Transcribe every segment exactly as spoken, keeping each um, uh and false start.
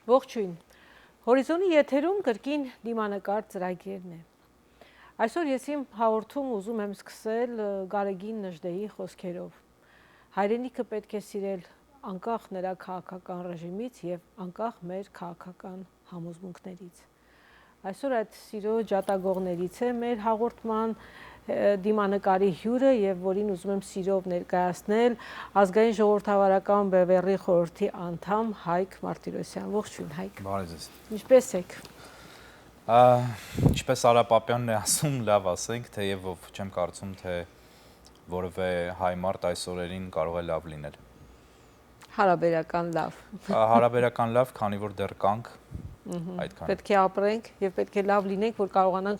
Ողջոյն։ Հորիզոնի եթերում կրկին դիմանկար ծրագիրն է։ Այսօր ես իմ հաղորդում ուզում եմ սկսել, ը, Գարեգին Նժդեի խոսքերով։ Հայրենիքը պէտք է սիրել անկախ նրա քաղաքական ռեժիմից եւ անկախ մեր քաղաքական համոզմունքներից։ Այսօր այդ սիրո ջատագողներից է մեր հաղորդման, ը, դիմանկարի հիւրը եւ որին ուզում եմ սիրով ներկայացնել Ազգային ժողովրդավարական Բեւեռի խորհրդի անդամ Հայկ Մարտիրոսյան։ Ողջոյն, Հայկ։ Բարի ձեզ։ Ինչպե՞ս եք։ Ա, ինչպես Արա Պապեանն է ասում, լաւ ասենք, թեեւ ով չեմ կարծում, թե որևէ հայ մարդ այս օրերին կարող է լաւ լինել։ Հարաբերական լաւ։ Ա, հարաբերական լաւ, քանի որ դեռ կանք, Մհմ։ այդքան։ Պէտք է ապրենք եւ պէտք է լաւ լինենք, որ կարողանանք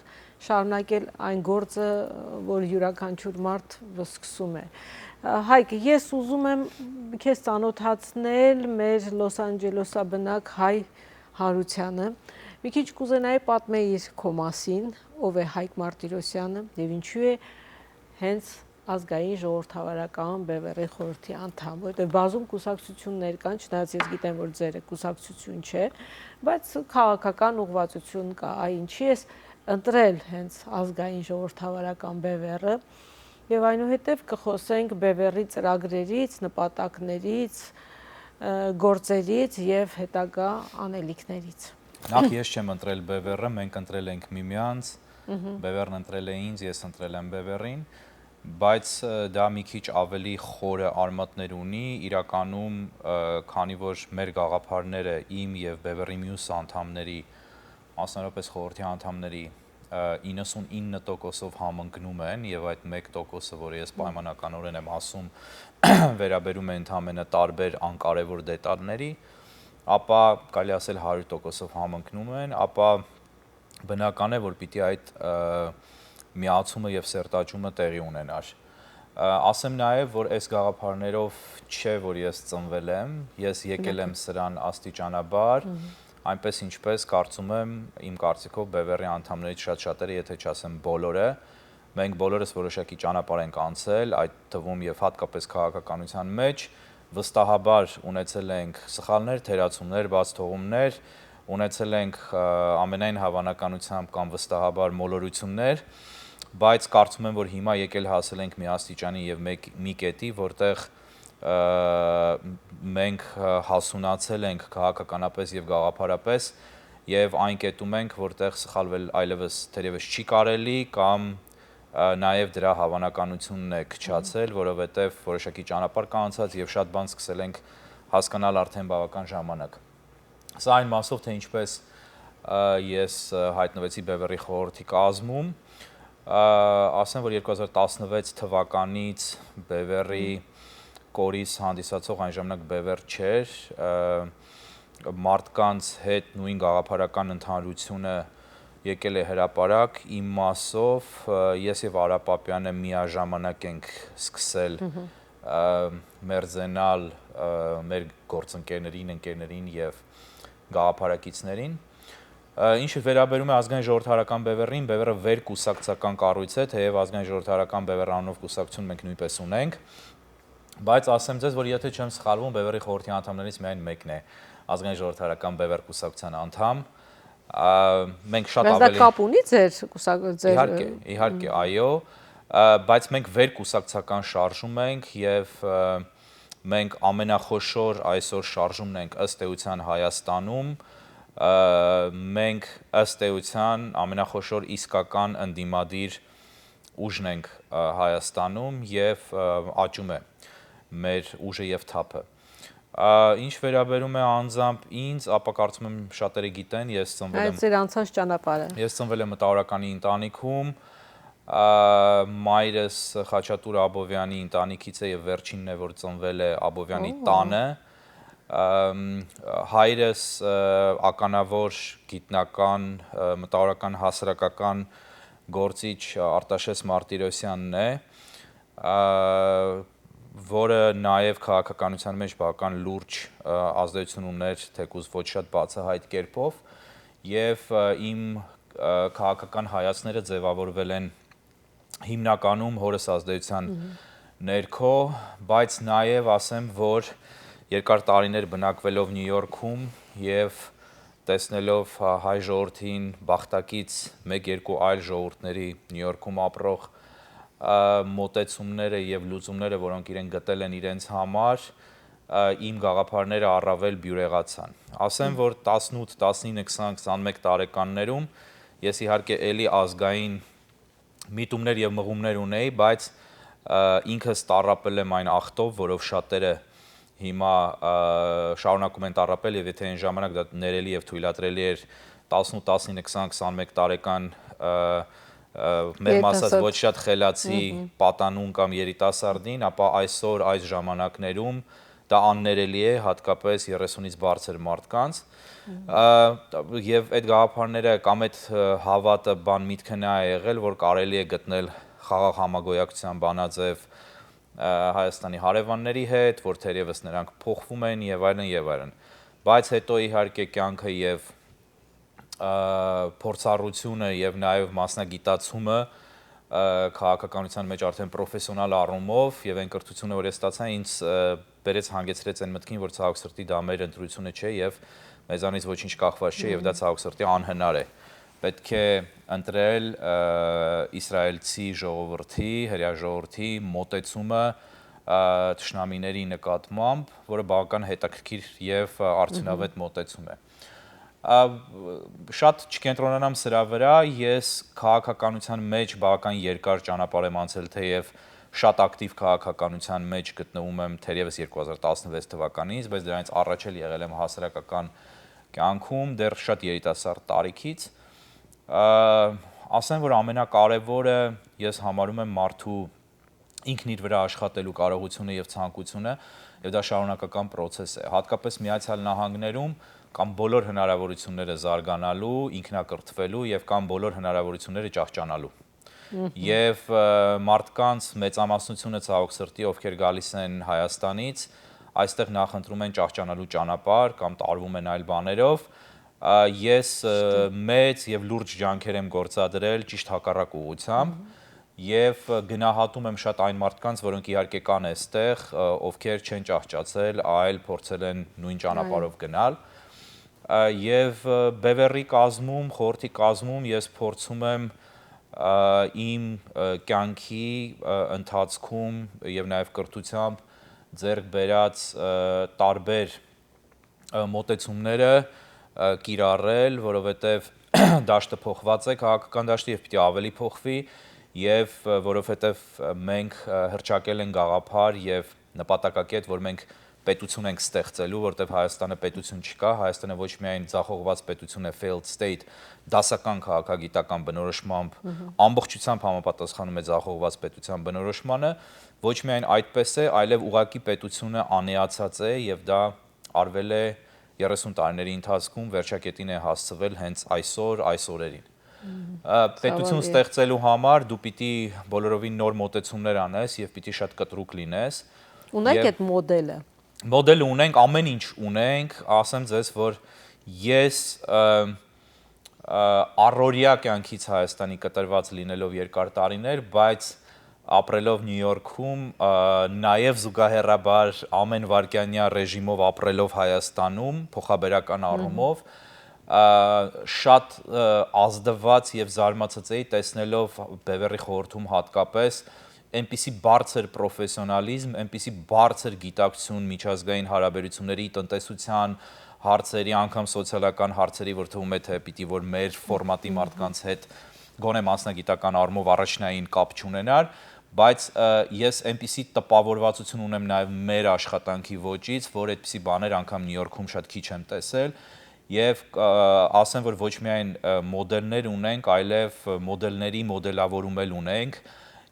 շարունակել այն գործը, որ յուրաքանչյուր մարդ սկսում է։ Ա, Հայկ, ես ուզում եմ քեզ ծանոթացնել մեր Լոս Անջելոսաբնակ հայ Հարությանը։ Մի քիչ կուզենայի պատմեիր քո մասին, ով է Հայկ Մարտիրոսյանը եւ ինչու է հենց Ազգային ժողովրդավարական Բեւեռի խորհրդի անդամ, որովհետեւ բազում կուսակցություններ կան, չնայած ես գիտեմ, որ ձերը կուսակցություն չէ, բայց քաղաքական ուղղվածություն կա, այ ինչի՞ ես ընտրել հենց Ազգային ժողովրդավարական Բեւեռը, եւ այնուհետեւ կը խոսենք Բեւեռի ծրագրերից, նպատակներից, ը, գործերից եւ հետագայ անելիքներից։ Նախ ես չեմ ընտրել Բեւեռը, մենք ընտրել ենք միմյանց, Մհմ։ Բեւեռն ընտրել է ինձ, ես ընտրել եմ Բեւեռին, բայց, ը, դա մի քիչ ավելի խորը արմատներ ունի, իրականում, ը, քանի որ մեր գաղափարները, իմ եւ Բեւեռի մյուս անդամների, մասնավորապես խորհրդի անդամների, ը, իննսունինը տոկոսով համընկնում են, եւ այդ մէկ տոկոսը, որը ես պայմանականորեն եմ ասում, վերաբերում է ընդամենը տարբեր անկարեւոր դետալների, ապա կարելի ասել հարիւր տոկոսով համընկնում են, ապա բնական է, որ պիտի այդ, ը, միացումը եւ սերտաճումը տեղի ունենար։ Ը, ասեմ նաեւ, որ այս գաղափարներով չէ, որ ես ծնվել եմ, ես եկել եմ Բնական։ սրան աստիճանաբար, Մհմ։ այնպես ինչպես կարծում եմ, իմ կարծիքով Բեւեռի անդամներից շատ շատերը, եթե չասեմ բոլորը, մենք բոլորս որոշակի ճանապարհ ենք անցել, այդ թվում եւ հատկապես քաղաքականության մեջ, վստահաբար ունեցել ենք սխալներ, թերացումներ, բացթողումներ, ունեցել ենք, ը, ամենայն հավանականությամբ կամ վստահաբար մոլորություններ, բայց կարծում եմ, որ հիմա եկել հասել ենք մի աստիճանի եւ մեկ, մի կետի, որտեղ, ը, մենք, ը, հասունացել ենք քաղաքականապես եւ գաղափարապես, եւ այն կետում ենք, որտեղ սխալվել այլեւս թերեւս չի կարելի, կամ, ը, նաեւ դրա հավանականությունն է քչացել, որովհետեւ որոշակի ճանապարհ կա անցած եւ շատ բան սկսել ենք հասկանալ արդեն բաւական ժամանակ։ Սա այն մասով, թե ինչպես, ը, ես, ը, հայտնվեցի Բեւեռի խորհրդի կազմում, ը, ասեմ, որ երկու հազար տասնվեց թվականից Բեւեռի կորիս հանդիսացող, այն ժամանակ Բեւեռ չէր, ը, մարդկանց հետ նոյն գաղափարական ընդհանրությունը եկել է հրապարակ, իմ մասով, ը, ես եւ Արա Պապեանը միաժամանակ ենք սկսել, Մհմ։ ը, մերձենալ, ը, մեր գործընկերներին, ընկերներին եւ գաղափարակիցներին։ Ը, ինչ վերաբերում է Ազգային ժողովրդարական Բևեռին, Բևեռը վերկուսակցական կառույց է, թեև Ազգային ժողովրդարական Բևեռ անունով կուսակցություն մենք նույնպես ունենք, բայց ասեմ ձեզ, որ եթե չեմ սխալվում, Բևեռի խորհրդի անդամներից միայն մեկն է Ազգային ժողովրդարական Բևեռ կուսակցության անդամ։ Ա, մենք շատ Բայց դա ավելի կապ ունի ձեր կուսակ-, ձեր Իհարկե, իհարկե, Մհմ։ այո, ա, բայց մենք վերկուսակցական շարժում ենք և, ա, մենք ամենախոշոր այսօր շարժումն ենք ըստ էության Հայաստանում, ա, մենք ըստ էության ամենախոշոր իսկական ընդդիմադիր ուժն ենք, ա, Հայաստանում և, ա, աճում է մեր ուժը և թափը։ Ա, ինչ վերաբերում է անձամբ ինձ, ապա կարծում եմ շատերը գիտեն, ես ծնվել Այդ եմ ձեր անցած ճանապարհը։ Ես ծնվել եմ մտավորականի ընտանիքում, ա, մայրս Խաչատուր Աբովյանի ընտանիքից է և վերջինն է, որ ծնվել է Աբովյանի Օ։ տանը։ Ամ, հայրս, ը, ականավոր գիտնական, ը, մտավորական հասարակական գործիչ Արտաշես Մարտիրոսյանն է, ա, որը նաև քաղաքականության մեջ բավական լուրջ, ը, ազդեցություն ուներ, թեկուզ ոչ շատ բացահայտ կերպով, և, ը, իմ, ը, քաղաքական հայացքները ձևավորվել են հիմնականում հորս ազդեցության Մհմ։ ներքո, բայց նաև ասեմ, որ երկար տարիներ բնակվելով Նյու Յորքում և տեսնելով, հա, հայ ժողովրդին բաղդակից մէկ-երկու այլ ժողովուրդների Նյու Յորքում ապրող, ա, մոտեցումները եւ լուծումները, որոնք իրենք գտել են իրենց համար, ա, իմ գաղափարները առավել բիւրեղացան։ Ասեմ, որ տասնութ, տասնինը, քսան, քսանմեկ տարեկաններում ես իհարկե էլի ազգային միտումներ եւ մղումներ ունեի, բայց, ա, ինքս տառապել եմ այն ախտով, որով շատերը հիմա, ա, շարունակում են տառապել, եւ եթե այն ժամանակ դա ներելի եւ թոյլատրելի էր տասնութ, տասնինը, քսան, քսանմեկ տարեկան, ա, ա, մեղմ ասած, Երիտասարդ։ ոչ շատ խելացի պատանուն կամ երիտասարդին, ապա այսօր այս ժամանակներում դա աններելի է, հատկապես երեսունից բարձր մարդկանց։ Ա, եւ այդ գաղափարները կամ այդ, ը, հավատը, բան, միտքը նա է եղել, որ կարելի է գտնել խաղաղ համագոյակցության բանաձեւ, ա, Հայաստանի հարեւանների հետ, որ թերեւս նրանք փոխվում են եւ այլն, եւ այլն։ Բայց հետո, իհարկե, կյանքը եւ, ա, փորձառությունը եւ նաեւ մասնագիտացումը, ա, քաղաքականության մեջ արդեն պրոֆեսիոնալ առումով, եւ այն կրթությունը, որ ես ստացա, ինձ, ա, բերեց, հանգեցրեց այն մտքին, որ ցավոք սրտի դա մեր ընտրությունը չէ եւ մեզանից ոչինչ կախված չէ, եւ դա, ցավոք սրտի, անհնար է։ Պետք է ընտրել, ա, իսրայելցի ժողովրդի, հրեա ժողովրդի մոտեցումը, ա, թշնամիների նկատմամբ, որը բավական հետաքրքիր եւ, ա, արդյունավետ մոտեցում է։ Ա, շատ չկենտրոնանամ սրա վրա, ես քաղաքականության մեջ բավական երկար ճանապարհ եմ անցել, թեև շատ ակտիվ քաղաքականության մեջ գտնվում եմ թերևս երկու հազար տասնվեց թվականից, բայց դրանից առաջ էլ եղել եմ հասարակական կյանքում, դեռ շատ երիտասարդ տարիքից։ Ա, ասեմ, որ ամենակարևորը ես համարում եմ մարդու ինքն իր վրա աշխատելու կարողությունը եւ ցանկությունը, եւ դա շարունակական պրոցես է։ Հատկապես Միացյալ Նահանգներում կան բոլոր հնարավորությունները զարգանալու, ինքնակրթվելու եւ կան բոլոր հնարավորությունները ճահճանալու։ Մհմ։ Եվ, ը, մարդկանց մեծամասնությունը, ցավոք սրտի, ովքեր գալիս են Հայաստանից, այստեղ նախընտրում են ճահճանալու ճանապարհ կամ տարվում են այլ բաներով։ Ա, ես, ը, Ճիշդ է։ Մեծ եւ լուրջ ջանքեր եմ գործադրել ճիշտ հակառակ ուղղությամբ, մհմ, եւ, ը, գնահատում եմ շատ այն մարդկանց, որոնք իհարկե կան այստեղ, ը, ովքեր չեն ճահճացել, այլ փորձել են նոյն ճանապարհով, այո, գնալ։ Ա, եւ, ը, Բևեռի կազմում, խորհրդի կազմում ես փորձում եմ, ա, իմ, ը, կյանքի, ը, ընթացքում եւ նաեւ կրթությամբ ձեռք բերած, ը, տարբեր, ը, մոտեցումները, ը, կիրառել, որովհետեւ դաշտը փոխված է, քաղաքական դաշտը, եւ պիտի ավելի փոխվի, եւ, ը, որովհետեւ, ը, մենք, ը, հռչակել ենք գաղափար եւ նպատակակետ, որ մենք պետություն ենք ստեղծելու, որտեղ Հայաստանը պետություն չկա, Հայաստանը ոչ միայն ձախողված պետություն է, failed state, դասական քաղաքագիտական բնորոշմամբ, մհմ, ամբողջությամբ համապատասխանում է ձախողված պետության բնորոշմանը, ոչ միայն այդպես է, այլեւ ուղղակի պետությունը անեացած է, եւ դա արվել է երեսուն տարիների ընթացքում, վերջակետին է հասցվել հենց այսօր, այս օրերին։ Մհմ։ Ա, պետություն, ցավալի է, ստեղծելու համար դու պիտի բոլորովին նոր մոտեցումներ անես եւ պիտի շատ կտրուկ լինես։ Ունեք, եւ այդ մոդելը։ Մոդելը ունենք, ամեն ինչ ունենք, ասեմ ձեզ, որ ես, ը, ը, առօրյա կյանքից Հայաստանի կտրված լինելով երկար տարիներ, բայց ապրելով Նյու Յորքում, ը, նաեւ զուգահեռաբար ամեն վայրկյանյա ռեժիմով ապրելով Հայաստանում, փոխաբերական, մհմ, առումով, ը, շատ, ը, ազդված եւ զարմացած էի տեսնելով Բևեռի խորհրդում հատկապես այնպիսի բարձր պրոֆեսիոնալիզմ, այնպիսի բարձր գիտակցություն միջազգային հարաբերությունների, տնտեսության հարցերի, անգամ սոցիալական հարցերի, որ թվում է, թե պիտի որ մեր ֆորմատի, մհմ, մարդկանց հետ գոնե մասնագիտական առումով առաջնային կապ չունենար, բայց, ը, ես այնպիսի տպավորվածություն ունեմ նաեւ մեր աշխատանքի ոճից, որ այդպիսի բաներ անգամ Նյու Յորքում շատ քիչ եմ տեսել, եւ, ը, ասեմ, որ ոչ միայն, ը, մոդելներ ունենք, այլեւ, ը, մոդելների մոդելավորում էլ ունենք,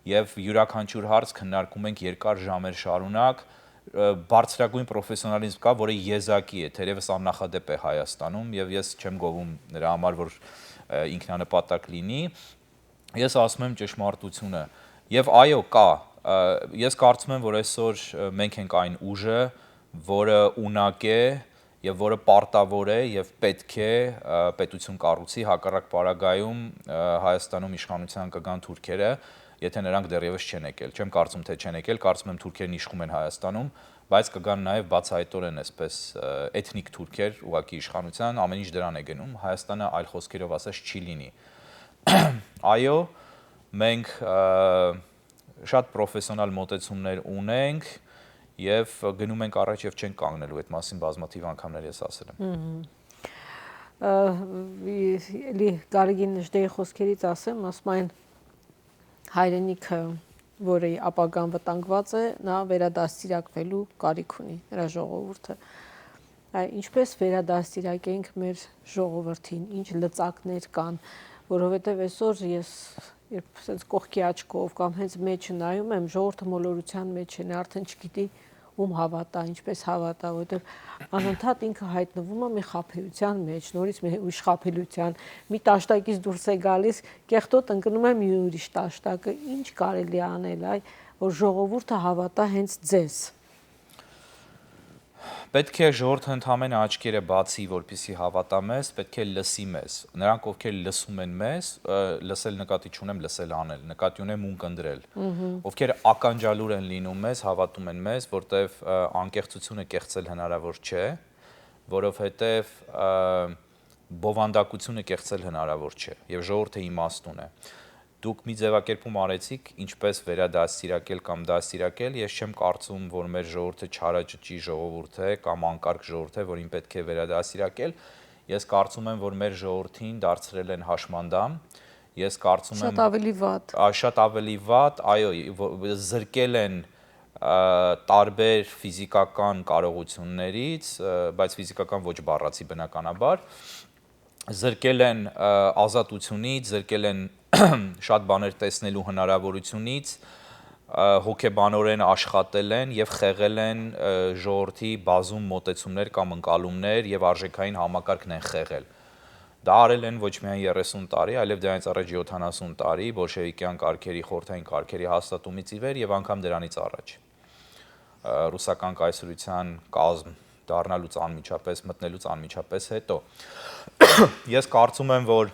եւ յուրաքանչյուր հարց քննարկում ենք երկար ժամեր շարունակ, ը, բարձրագույն պրոֆեսիոնալիզմ կա, որը եզակի է, թերեւս աննախադեպ է Հայաստանում, եւ ես չեմ գովում նրա համար, որ, ը, ինքնանպատակ լինի։ Ես ասում եմ ճշմարտությունը։ Եվ այո, կա, ը, ես կարծում եմ, որ այսօր, ը, մենք ենք այն ուժը, որը ունակ է եւ որը պարտավոր է եւ պետք է, ը, պետություն կառուցի, հակառակ պարագայում, ը, Հայաստանում իշխանության կգան թուրքերը Եթե նրանք դեռեւս չեն եկել, չեմ կարծում, թե չեն եկել, կարծում եմ, թուրքերն իշխում են Հայաստանում, բայց կգան նաեւ բացայայտօրէն այսպես, ը, էթնիկ թուրքեր ուղղակի իշխանության, ամեն ինչ դրան է գնում, Հայաստանը, այլ խոսքերով ասած, չի լինի։ Այո, մենք, ը, շատ պրոֆեսիոնալ մոտեցումներ ունենք եւ գնում ենք առաջ եւ չենք կանգնելու, այդ մասին բազմաթիվ անգամներ ես ասել եմ։ Մհմ։ Ը, ի-, էլի Գարեգին Ժդեի խոսքերից ասեմ, ասում այն հայրենիքը, որի ապագան վտանգված է, նա վերադաստիարակվելու կարիք ունի, նրա ժողովուրդը։ Այ ինչպես վերադաստիարակենք մեր ժողովրդին, ինչ լծակներ կան, որովհետև այսօր ես, երբ սենց կողքի աչքով կամ հենց մեջը նայում եմ, ժողովուրդը մոլորության մեջ են, արդեն չգիտի ում հավատա, ինչպես հավատա, որովհետև անընդհատ ինքը հայտնվում է մի խաբեության մեջ, նորից մի ուրիշ խաբելիության, մի տաշտակից դուրս է գալիս, կեղտոտ ընկնում է մի ուրիշ տաշտակը։ Ինչ կարելի է անել, այ, որ ժողովուրդը հավատա հենց ձեզ։ Պետք է ժողովուրդը ընդամենը աչքերը բացի, որպեսզի հավատա մեզ, պետք է լսի մեզ։ Նրանք, ովքեր լսում են մեզ, ը, լսել նկատի չունեմ, լսել անել, նկատի ունեմ ուն կնդրել։ Մհմ։ Ովքեր ականջալուր են լինում մեզ, հավատում են մեզ, որտեվ, ը, անկեղծությունը կեղծել հնարավոր չէ, որովհետև, ը, բովանդակությունը կեղծել հնարավոր չէ, եւ ժողովուրդը իմաստուն է։ Դուք մի ձեւակերպում արեցիք, ինչպես վերադաստիարակել կամ դաստիարակել, ես չեմ կարծում, որ մեր ժողովուրդը չարաճճի ժողովուրդ է կամ անկարգ ժողովուրդ է, որին պետք է վերադաստիարակել։ Ես կարծում եմ, որ մեր ժողովրդին դարձրել են հաշմանդամ։ Ես կարծում Շատ եմ ավելի վատ։ Ա, շատ ավելի վատ, այո, ո-, զրկել են, ա, տարբեր ֆիզիկական կարողություններից, ա, բայց ֆիզիկական ոչ բառացի, բնականաբար, զրկել են, ա, ազատությունից, զրկել են շատ բաներ տեսնելու հնարավորությունից, ա, հոգեբանորեն աշխատել են եւ խեղել են, ա, ժողովրդի բազում մոտեցումներ կամ ընկալումներ եւ արժեքային համակարգն են խեղել։ Դա արել են ոչ միայն երեսուն տարի, այլեւ դրանից առաջ յոթանասուն տարի, բոլշևիկյան կարգերի, խորհրդային կարգերի հաստատումից ի վեր եւ անգամ դրանից առաջ։ Ա, ռուսական կայսրության կազմ դառնալուց անմիջապես, մտնելուց անմիջապես հետո։ Ես կարծում եմ, որ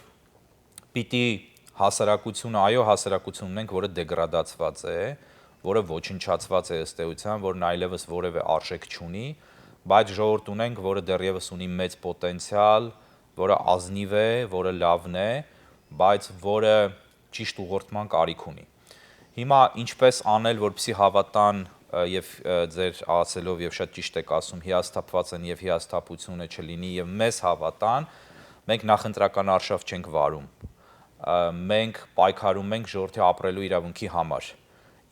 պիտի հասարակությունը, այո, հասարակություն ունենք, որը դեգրադացված է, որը ոչնչացված է ըստ էության, որն այլևս որևէ արժեք չունի, բայց ժողովուրդ ունենք, որը դեռևս ունի մեծ պոտենցիալ, որը ազնիվ է, որը լավն է, բայց որը ճիշտ ուղղորդման կարիք ունի։ Հիմա ինչպես անել, որպեսզի հավատան, ը, եւ, ը, ձեր ասելով, եւ շատ ճիշտ եք ասում, հիասթափված են եւ հիասթափությունը չլինի եւ մեզ հավատան, մենք նախընտրական արշաւ չենք վարում։ Ը, մենք պայքարում ենք ժողովրդի ապրելու իրավունքի համար։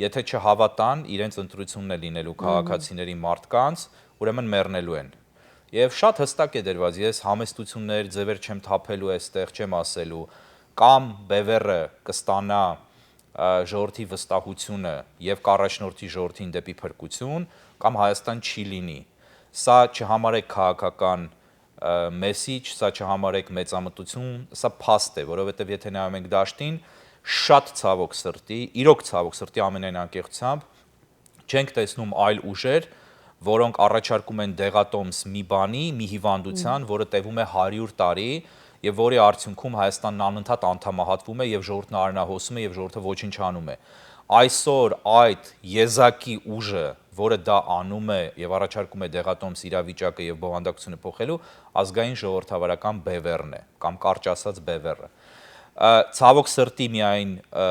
Եթե չհավատան, իրենց ընտրությունն է լինելու Մհմ։ քաղաքացիների, մարդկանց, ուրեմն մեռնելու են։ Եվ շատ հստակ է դրված, ես համեստություններ, ձևեր չեմ թափելու այստեղ, չեմ ասելու, կամ բևեռը կստանա, ա, ժողովրդի վստահությունը եւ կառաջնորդի ժողովրդին դեպի փրկություն, կամ Հայաստան չի լինի։ Սա չհամարեք քաղաքական, ա, մեսիջ, սա չհամարեք մեծամտություն, սա փաստ է, որովհետեւ եթե նայում ենք դաշտին, շատ ցավոք սրտի, իրոք ցավոք սրտի, ամենայն անկեղծությամբ, չենք տեսնում այլ ուժեր, որոնք առաջարկում են դեղատոմս մի բանի, մի հիվանդության, Մհմ։ որը տևում է հարյուր տարի, եւ որի արդյունքում Հայաստանն անընդհատ անդամահատվում է, եւ ժողովուրդն արնահոսում է, եւ ժողովուրդը ոչնչանում է։ Այսօր այդ եզակի ուժը, որը դա անում է եւ առաջարկում է դեղատոմս իրավիճակը եւ բովանդակությունը փոխելու, ազգային ժողովրդավարական բևեռն է, կամ կարճ ասած՝ բևեռը։ Ա, ցավոք սրտի միայն, ա,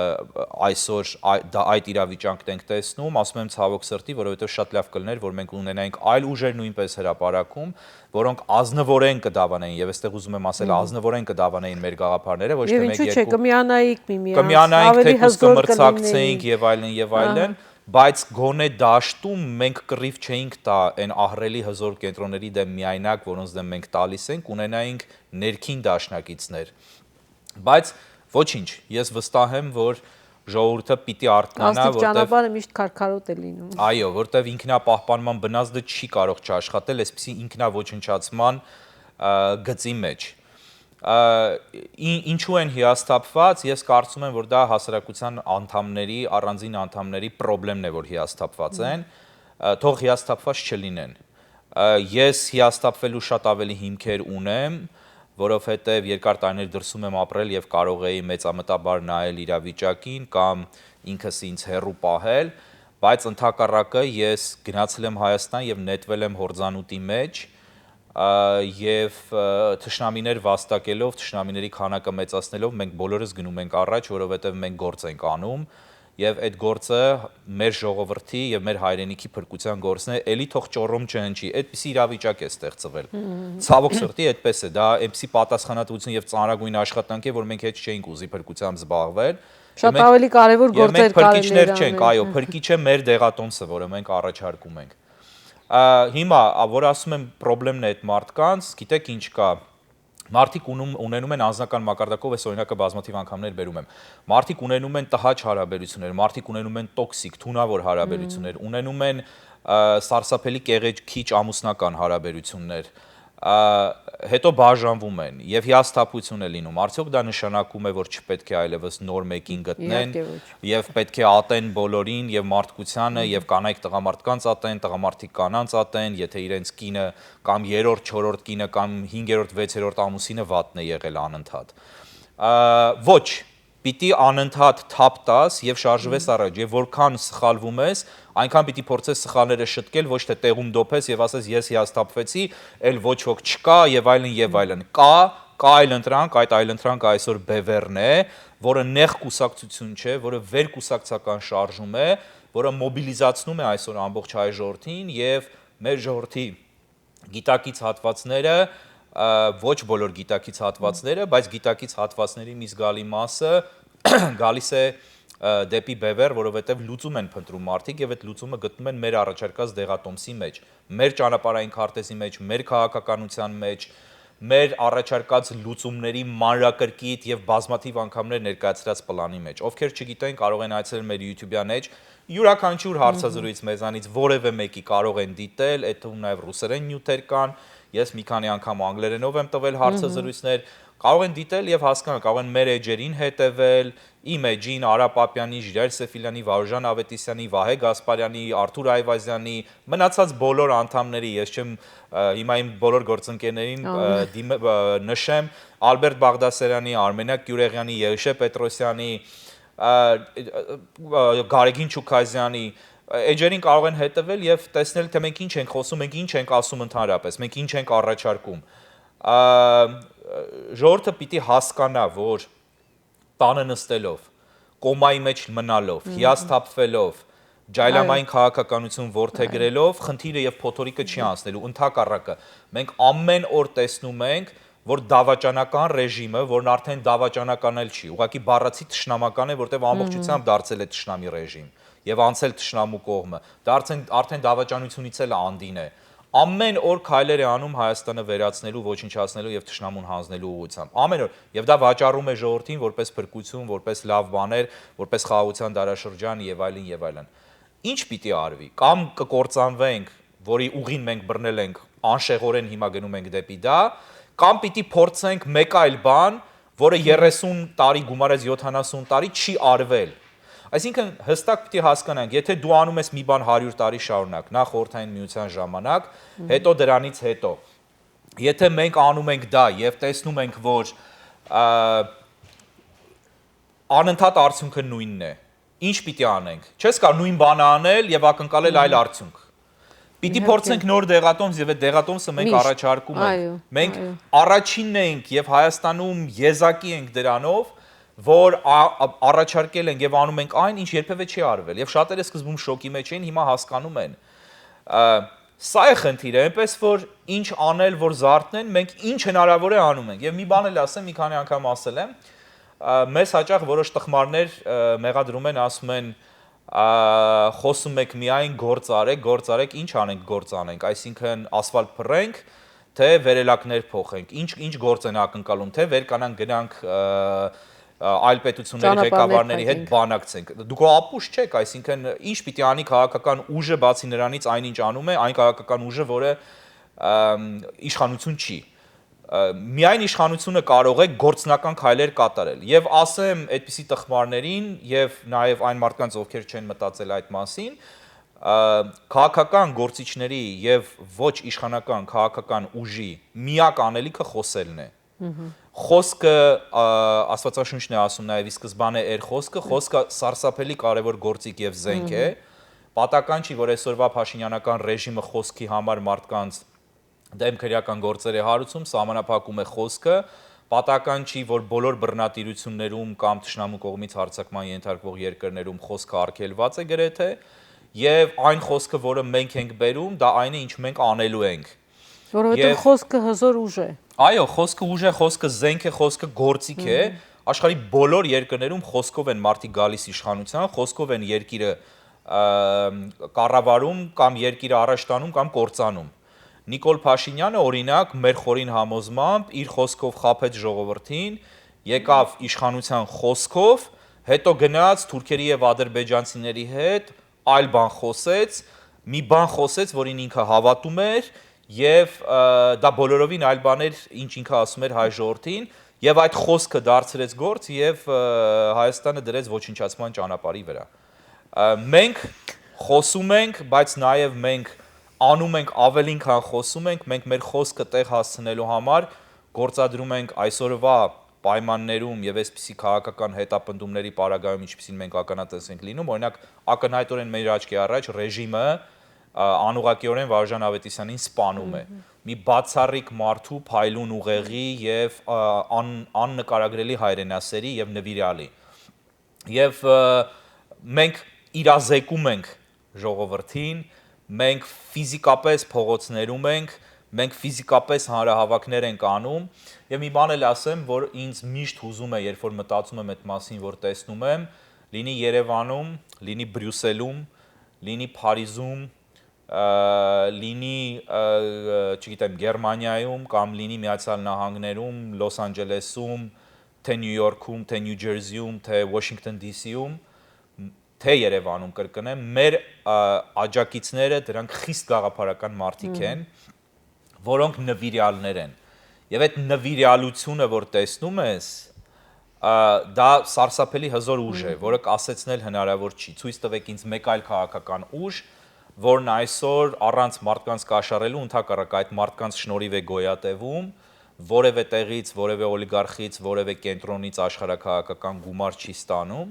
այսօր ա-, դա, այդ իրավիճանքն ենք տեսնում, ասում եմ ցավոք սրտի, որովհետեւ շատ լավ կլիներ, որ մենք ունենայինք այլ ուժեր նույնպես հրապարակում, որոնք ազնվորեն կդավանեին, եւ այստեղ ուզում եմ ասել, Մհմ։ ազնվորեն կդավանեին մեր գաղափարները, ոչ Եվ թե մեկ ինչու՞ չէ, երկու կմիանայիք միմյանց, կմիանայինք, ավելի թեկուզ հզոր կմրցակցեինք կլինեին։ Եվ այլն, եւ այլն, Ահա։ բայց գոնե դաշտում մենք կռիվ չէինք տա այն ահռելի հզոր կենտրոնների դեմ միայնակ, որոնց դեմ մենք տալիս ենք, ունենայինք ներքին դաշնակիցներ։ Բայց ոչինչ, ես վստահ եմ, որ ժողովուրդը պիտի արթնանա, Աստիճանաբար որտեվ միշտ քարքարոտ է լինում։ Այո, որտեվ ինքնապահպանման բնազդը չի կարող չաշխատել այսպիսի ինքնավոչնչացման, ա, գծի մեջ։ Ա, ի-, ինչու են հիասթափված, ես կարծում եմ, որ դա հասարակության անդամների, առանձին անդամների պրոբլեմն է, որ հիասթափված Մհմ։ են, ա, թող հիասթափված չլինեն։ Ա, ես հիասթափվելու շատ ավելի հիմքեր ունեմ, որովհետև երկար տարիներ դրսում եմ ապրել և կարող էի մեծամտաբար նայել իրավիճակին կամ ինքս ինձ հեռու պահել, բայց ընդհակառակը ես գնացել եմ Հայաստան եւ նետվել եմ հորձանուտի մեջ, ա, եւ, ը, թշնամիներ վաստակելով, թշնամիների քանակը մեծացնելով, մենք բոլորս գնում ենք առաջ, որովհետեւ մենք գործ ենք անում, եւ այդ գործը մեր ժողովրդի եւ մեր հայրենիքի փրկության գործն է, էլի թող ճոռոմ չհնչի, այդպիսի իրավիճակ է ստեղծվել։ Ցավոք սրտի, այդպես է, դա այնպիսի պատասխանատվություն եւ ծանրագույն աշխատանք է, որ մենք հետ չէինք ուզի փրկությամբ զբաղվել։ Շատ ավելի կարեւոր գործեր կարելի էր անել։ Եվ մենք փրկիչներ չենք, այո, փրկիչը մեր դեղատոմսը, որը մենք առաջարկում ենք։ Ա, հիմա, ա, որ ասում եմ, պրոբլեմն է այդ մարդկանց, գիտեք ինչ կա, մարդիկ ունում, ունենում են անձնական մակարդակով, այս օրինակը բազմաթիւ անգամներ բերում եմ, մարդիկ ունենում են տհաճ հարաբերություններ, մարդիկ ունենում են տոքսիկ, թունավոր հարաբերություններ, ունենում են, ա, սարսափելի կեղեքիչ ամուսնական հարաբերություններ, ա, հետո բաժանվում են եւ հիասթափություն է լինում։ Արդյոք դա նշանակում է, որ չպետք է այլեւս նոր մեկին գտնեն եւ պետք է ատեն բոլորին, եւ մարդկությանը, եւ կանայք տղամարդկանց ատեն, տղամարդիկ կանանց ատեն, եթե իրենց կինը կամ երրորդ, չորրորդ կինը կամ հինգերորդ, վեցերորդ ամուսինը վատն է եղել անընդհատ։ Ա, ոչ, պիտի անընդհատ թափ տաս եւ շարժվես առաջ, եւ որքան սխալվում ես, այնքան պիտի փորձես սխալները շտկել, ոչ թե տեղում դոփես եւ ասես, «Ես հիասթափվեցի, էլ ոչ ոք չկա», եւ այլն, եւ այլն։ Կա, կա այլընտրանք, այդ այլընտրանքը այսօր Բևերն է, որը նեղ կուսակցություն չէ, որը վեր կուսակցական շարժում է, որը մոբիլիզացնում է այսօր ամբողջ հայ ժողովրդին եւ մեր ժողովրդի գիտակից հատվածները, ա, ոչ բոլոր գիտակից հատվածները, բայց գիտակից հատվածների մի զգալի մասը գալիս է, ա, դեպի Բևեր, որովհետեւ լուծում են փնտրում մարդիկ եւ այդ լուծումը գտնում են մեր առաջարկած դեղատոմսի մեջ, մեր ճանապարհային քարտեզի մեջ, մեր քաղաքականության մեջ, մեր առաջարկած լուծումների մանրակրկիտ եւ բազմաթիւ անգամներ ներկայացրած պլանի մեջ։ Ովքեր չգիտեն, կարող են այցելել մեր YouTube-յան էջ, յուրաքանչյուր հարցազրույց մեզանից որեւէ մեկի կարող են դիտել, այդ թվում նաեւ ռուսերեն նիւթեր կան, ես մի քանի անգամ անգլերենով եմ տվել հարցազրույցներ, կարող են դիտել եւ հասկանալ, կարող են մեր էջերին հետեւել, իմ էջին, Արա Պապեանի, Ժիրայր Սեֆիլյանի, Վարուժան Ավետիսյանի, Վահե Գասպարյանի, Արթուր Այվազյանի, մնացած բոլոր անդամների, ես չեմ, ը, հիմա իմ բոլոր գործընկերներին, ը, Ա. դիմե-, ը, նշեմ, Ալբերտ Բաղդասարյանի, Արմենակ Գիւրեղյանի, Եղիշե Պետրոսյանի, ա, ա, Գարեգին Չուքազյանի, ա, էջերին կարող են հետևել եւ տեսնել, թե մենք ինչ ենք խոսում, մենք ինչ ենք ասում ընդհանրապես, մենք ինչ ենք առաջարկում։ Ա, ժողովուրդը պիտի հասկանա, որ տանը նստելով, կոմայի մեջ մնալով, հիասթափվելով, ջայլամային Այո. քաղաքականություն որդեգրելով, խնդիրը եւ փոթորիկը չի անցնելու, ընդհակառակը։ Մենք ամեն օր տեսնում ենք, որ դավաճանական ռեժիմը, որն արդեն դավաճանական էլ չի, ուղղակի բառացի թշնամական է, որտեղ ամբողջությամբ դարձել է թշնամի ռեժիմ եւ անցել թշնամու կողմը, դա արդեն, արդեն դավաճանությունից էլ անդին է։ Ամեն օր քայլեր է անում Հայաստանը վերացնելու, ոչնչացնելու եւ թշնամուն հանձնելու ուղղությամբ։ Ամեն օր։ Եւ դա վաճառում է ժողովրդին որպես փրկություն, որպես լավ բաներ, որպես խաղաղության դարաշրջան եւ այլն, եւ այլն։ Ինչ պիտի արվի, կամ կկործանվենք, որի ուղին մենք բռնել ենք, անշեղորեն հիմա գնում ենք դեպի դա, կամ պիտի փորձենք մեկ այլ բան, որը երեսուն տարի գումարած յոթանասուն տարի չի արվել։ Այսինքն, հստակ պիտի հասկանանք, եթե դու անում ես մի բան հարյուր տարի շարունակ, նախ Խորհրդային Միության ժամանակ, հետո դրանից հետո, եթե մենք անում ենք դա եւ տեսնում ենք, որ, ա, անընդհատ արդյունքը նույնն է, ինչ պիտի անենք։ Չես կարող նույն բանը անել եւ ակնկալել այլ արդյունք։ Պիտի Իհարկե. փորձենք նոր դեղատոմս, եւ այդ դեղատոմսը մենք Միշտ. առաջարկում ենք։ Այո, Մենք այո. առաջինն ենք եւ Հայաստանում եզակի ենք դրանով, որ ա-, ա-, առաջարկել ենք եւ անում ենք այն, ինչ երբեւէ չի արվել։ Եւ շատերը սկզբում շոկի մեջ էին, հիմա հասկանում են։ Ա, սա է խնդիրը, այնպես որ ինչ անել, որ զարթնեն, մենք ինչ հնարավոր է անում ենք։ Եվ մի բան էլ ասեմ, մի քանի անգամ ասել եմ, ա, մեզ հաճախ որոշ տխմարներ, ա, մեղադրում են, ասում են, ա, «Խոսում եք միայն, գործ արեք, գործ արեք, ինչ անենք, գործ անենք», այսինքն ասֆալտ փռենք, թե վերելակներ փոխենք, ինչ, ինչ գործ են ակնկալում, թե վեր կանանք, գնանք, ա, ա, այլ պետությունների Ճանապարհներ ղեկավարների հետ փակենք։ բանակցենք։ Դուք հո ապուշ չեք, այսինքն ինչ պիտի անի քաղաքական ուժը, բացի նրանից այն, ինչ անում է, այն քաղաքական ուժը, որը, ամ, իշխանություն չի։ Ա, միայն իշխանությունը կարող է գործնական քայլեր կատարել։ Եվ ասեմ այդպիսի տխմարներին եւ նաեւ այն մարդկանց, ովքեր չեն մտածել այդ մասին, ա, քաղաքական գործիչների եւ ոչ իշխանական քաղաքական ուժի միակ անելիքը խոսելն է։ Խոսքը, ա, Աստվածաշունչն է ասում, նաև ի սկզբանե էր խոսքը, խոսքը սարսափելի կարևոր գործիք եւ զենք է։ Պատական չի, որ այսօրվա փաշինյանական ռեժիմը խոսքի համար մարդկանց դեմ քրեական գործեր է հարուցում, սահմանափակում է խոսքը։ Պատական չի, որ բոլոր բռնատիրություններում կամ թշնամու կողմից հարձակման ենթարկվող երկրներում խոսքը արգելված է գրեթե, եւ այն խոսքը, որը մենք ենք բերում, դա այն է, ինչ մենք անելու ենք։ Որովհետև Եվ խոսքը հզոր ուժ է։ Այո, խոսքը ուժ է, խոսքը զենք է, խոսքը գործիք է։ Աշխարհի բոլոր երկրներում խոսքով են մարդիկ գալիս իշխանության, խոսքով են երկիրը, ըմ, կառավարում կամ երկիրը առաջ տանում կամ կործանում։ Նիկոլ Փաշինյանը, օրինակ, մեր խորին համոզմամբ իր խոսքով խաբեց ժողովրդին, եկաւ իշխանության խոսքով, հետո գնաց թուրքերի եւ ադրբեջանցիների հետ, այլ բան խոսեց, մի բան խոսեց, որին ինքը հավատում էր, եւ, ը, դա բոլորովին այլ բան էր, ինչ ինքը ասում էր հայ ժողովրդին, եւ այդ խոսքը դարձրեց գործ եւ, ը, Հայաստանը դրեց ոչնչացման ճանապարհի վրա։ Ը, մենք խոսում ենք, բայց նաև մենք անում ենք, ավելին քան խոսում ենք, մենք մեր խոսքը տեղ հասցնելու համար գործադրում ենք այսօրվա պայմաններում եւ այսպիսի քաղաքական հետապնդումների պարագայում, ինչպիսին մենք ականատես ենք լինում, օրինակ, ակնհայտորեն մեր աչքի առաջ ռեժիմը, ա, անուղղակիորեն Վարժան Ավետիսյանին սպանում է։ Մի բացառիկ մարդու փայլուն ուղեղի եւ, ա, ան-, աննկարագրելի հայրենասերի եւ նվիրալի։ Եվ, ը, մենք իրազեկում ենք ժողովրդին, մենք ֆիզիկապես փողոցներում ենք, մենք ֆիզիկապես հանրահավաքներ ենք անում, եւ մի բան էլ ասեմ, որ ինձ միշտ հուզում է, երբ որ մտածում եմ այդ մասին, որ տեսնում եմ, լինի Երևանում, լինի Բրյուսելում, լինի Փարիզում, ը, լինի, ը, ը, չգիտեմ, Գերմանիայում կամ լինի Միացյալ Նահանգներում, Լոս Անջելեսում, թե Նյու Յորքում, թե Նյու Ջերսիում, թե Washington D C-ում, թե Երևանում, կրկնեմ, մեր, ը, աջակիցները դրանք խիստ գաղափարական մարդիկ են, որոնք նվիրյալներ են։ Եվ այդ նվիրյալությունը, որ տեսնում ես, ը, դա սարսափելի հզոր ուժ է, որը կասեցնել հնարավոր չի։ Ցույց տվեք ինձ մեկ այլ քաղաքական ուժ, որն այսօր առանց մարդկանց կաշառելու, ընդհակառակը, այդ մարդկանց շնորհիվ է գոյատևում, որևէ տեղից, որևէ օլիգարխից, որևէ կենտրոնից աշխարհաքաղաքական գումար չի ստանում,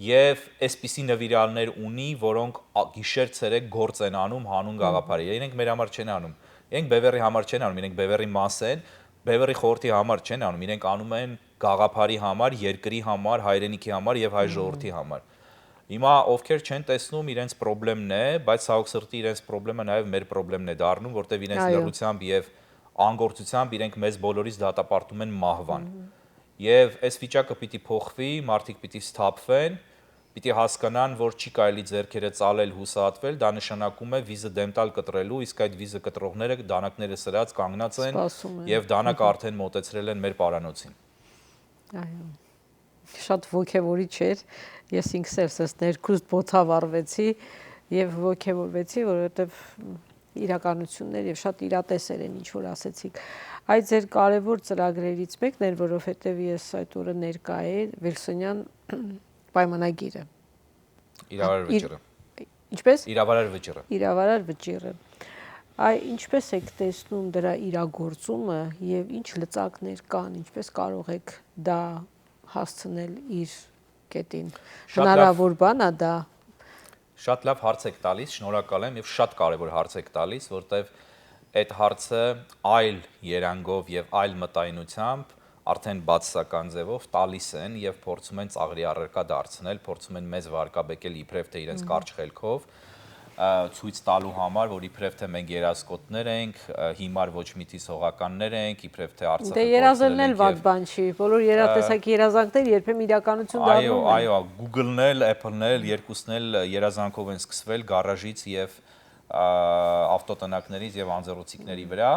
եւ այսպիսի նվիրյալներ ունի, որոնք, ա, գիշեր ցերեկ գործ են անում հանուն գաղափարի։ Իրենք մեր համար չեն անում, իրենք Բևերի համար չեն անում, իրենք Բևերի մաս են, Բևերի խորհրդի համար չեն անում, իրենք անում են գաղափարի համար, երկրի համար, հայրենիքի համար եւ հայ ժողովրդի համար։ Հիմա ովքեր չեն տեսնում, իրենց պրոբլեմն է, բայց ցավոք սրտի իրենց պրոբլեմը նաև մեր պրոբլեմն է դառնում, որտեվ իրենց Այո։ լռությամբ եւ անգործությամբ իրենք մեզ բոլորիս դատապարտում են մահվան։ Եվ այս վիճակը պիտի փոխվի, մարդիկ պիտի սթափվեն, պիտի հասկանան, որ չի կարելի ձեռքերը ծալել, հուսահատվել, դա նշանակում է վիզը դեմ տալ կտրելու, իսկ այդ վիզը կտրողները դանակները սրած կանգնած են Սպասում են։ Եվ դանակը արդեն մոտեցրել են մեր պարանոցին։ Այո։ Շատ ոգևորիչ էր։ Ես ինքս էլ սենց ներքուստ բոցավառվեցի եւ ոգևորվեցի, որովհետեւ իրականություններ եւ շատ իրատեսեր են, ինչ որ ասեցիք։ Այդ ձեր կարեւոր ծրագրերից մեկն էր, որովհետեւ ես այդ օրը ներկայ էի Վիլսոնյան պայմանագիրը։ Իրավարար Իր- վճիռը։ Ինչպես։ Իրավարար վճիռը։ Իրավարար վճիռը։ Այ ինչպես եք տեսնում դրա իրագործումը եւ ինչ լծակներ կան, ինչպես կարող եք դա հասցնել իր կետին։ Շատ լավ։ Հնարավոր բան ա դա։ Շատ լավ հարց եք տալիս, շնորհակալ եմ, եւ շատ կարեւոր հարց եք տալիս, որտեվ այդ հարցը այլ երանգով եւ այլ մտայնությամբ արդեն բացասական ձևով տալիս են եւ փորձում են ծաղրի առարկա դարձնել, փորձում են մեզ վարկաբեկել իբրեւ թե իրենց Մհմ։ կարճ խելքով, ա, ցույց տալու համար, որ իբրեւ թե մենք երասկոտներ ենք, ա, հիմար ոչ մի թիսողականներ ենք, իբրեւ թե Արցախը Դե կորցրել երազելն էլ ենք վատ եւ բան չի։ Բոլոր Ա, երաժշտական երազանքներ երբեմն իրականություն այո, դառնում են։ Այո, Google-ն էլ, Apple-ն էլ, երկուսն էլ երազանքով են սկսվել գարաժից եւ, ա, ավտոտնակներից եւ անձեռոցիկների վրա,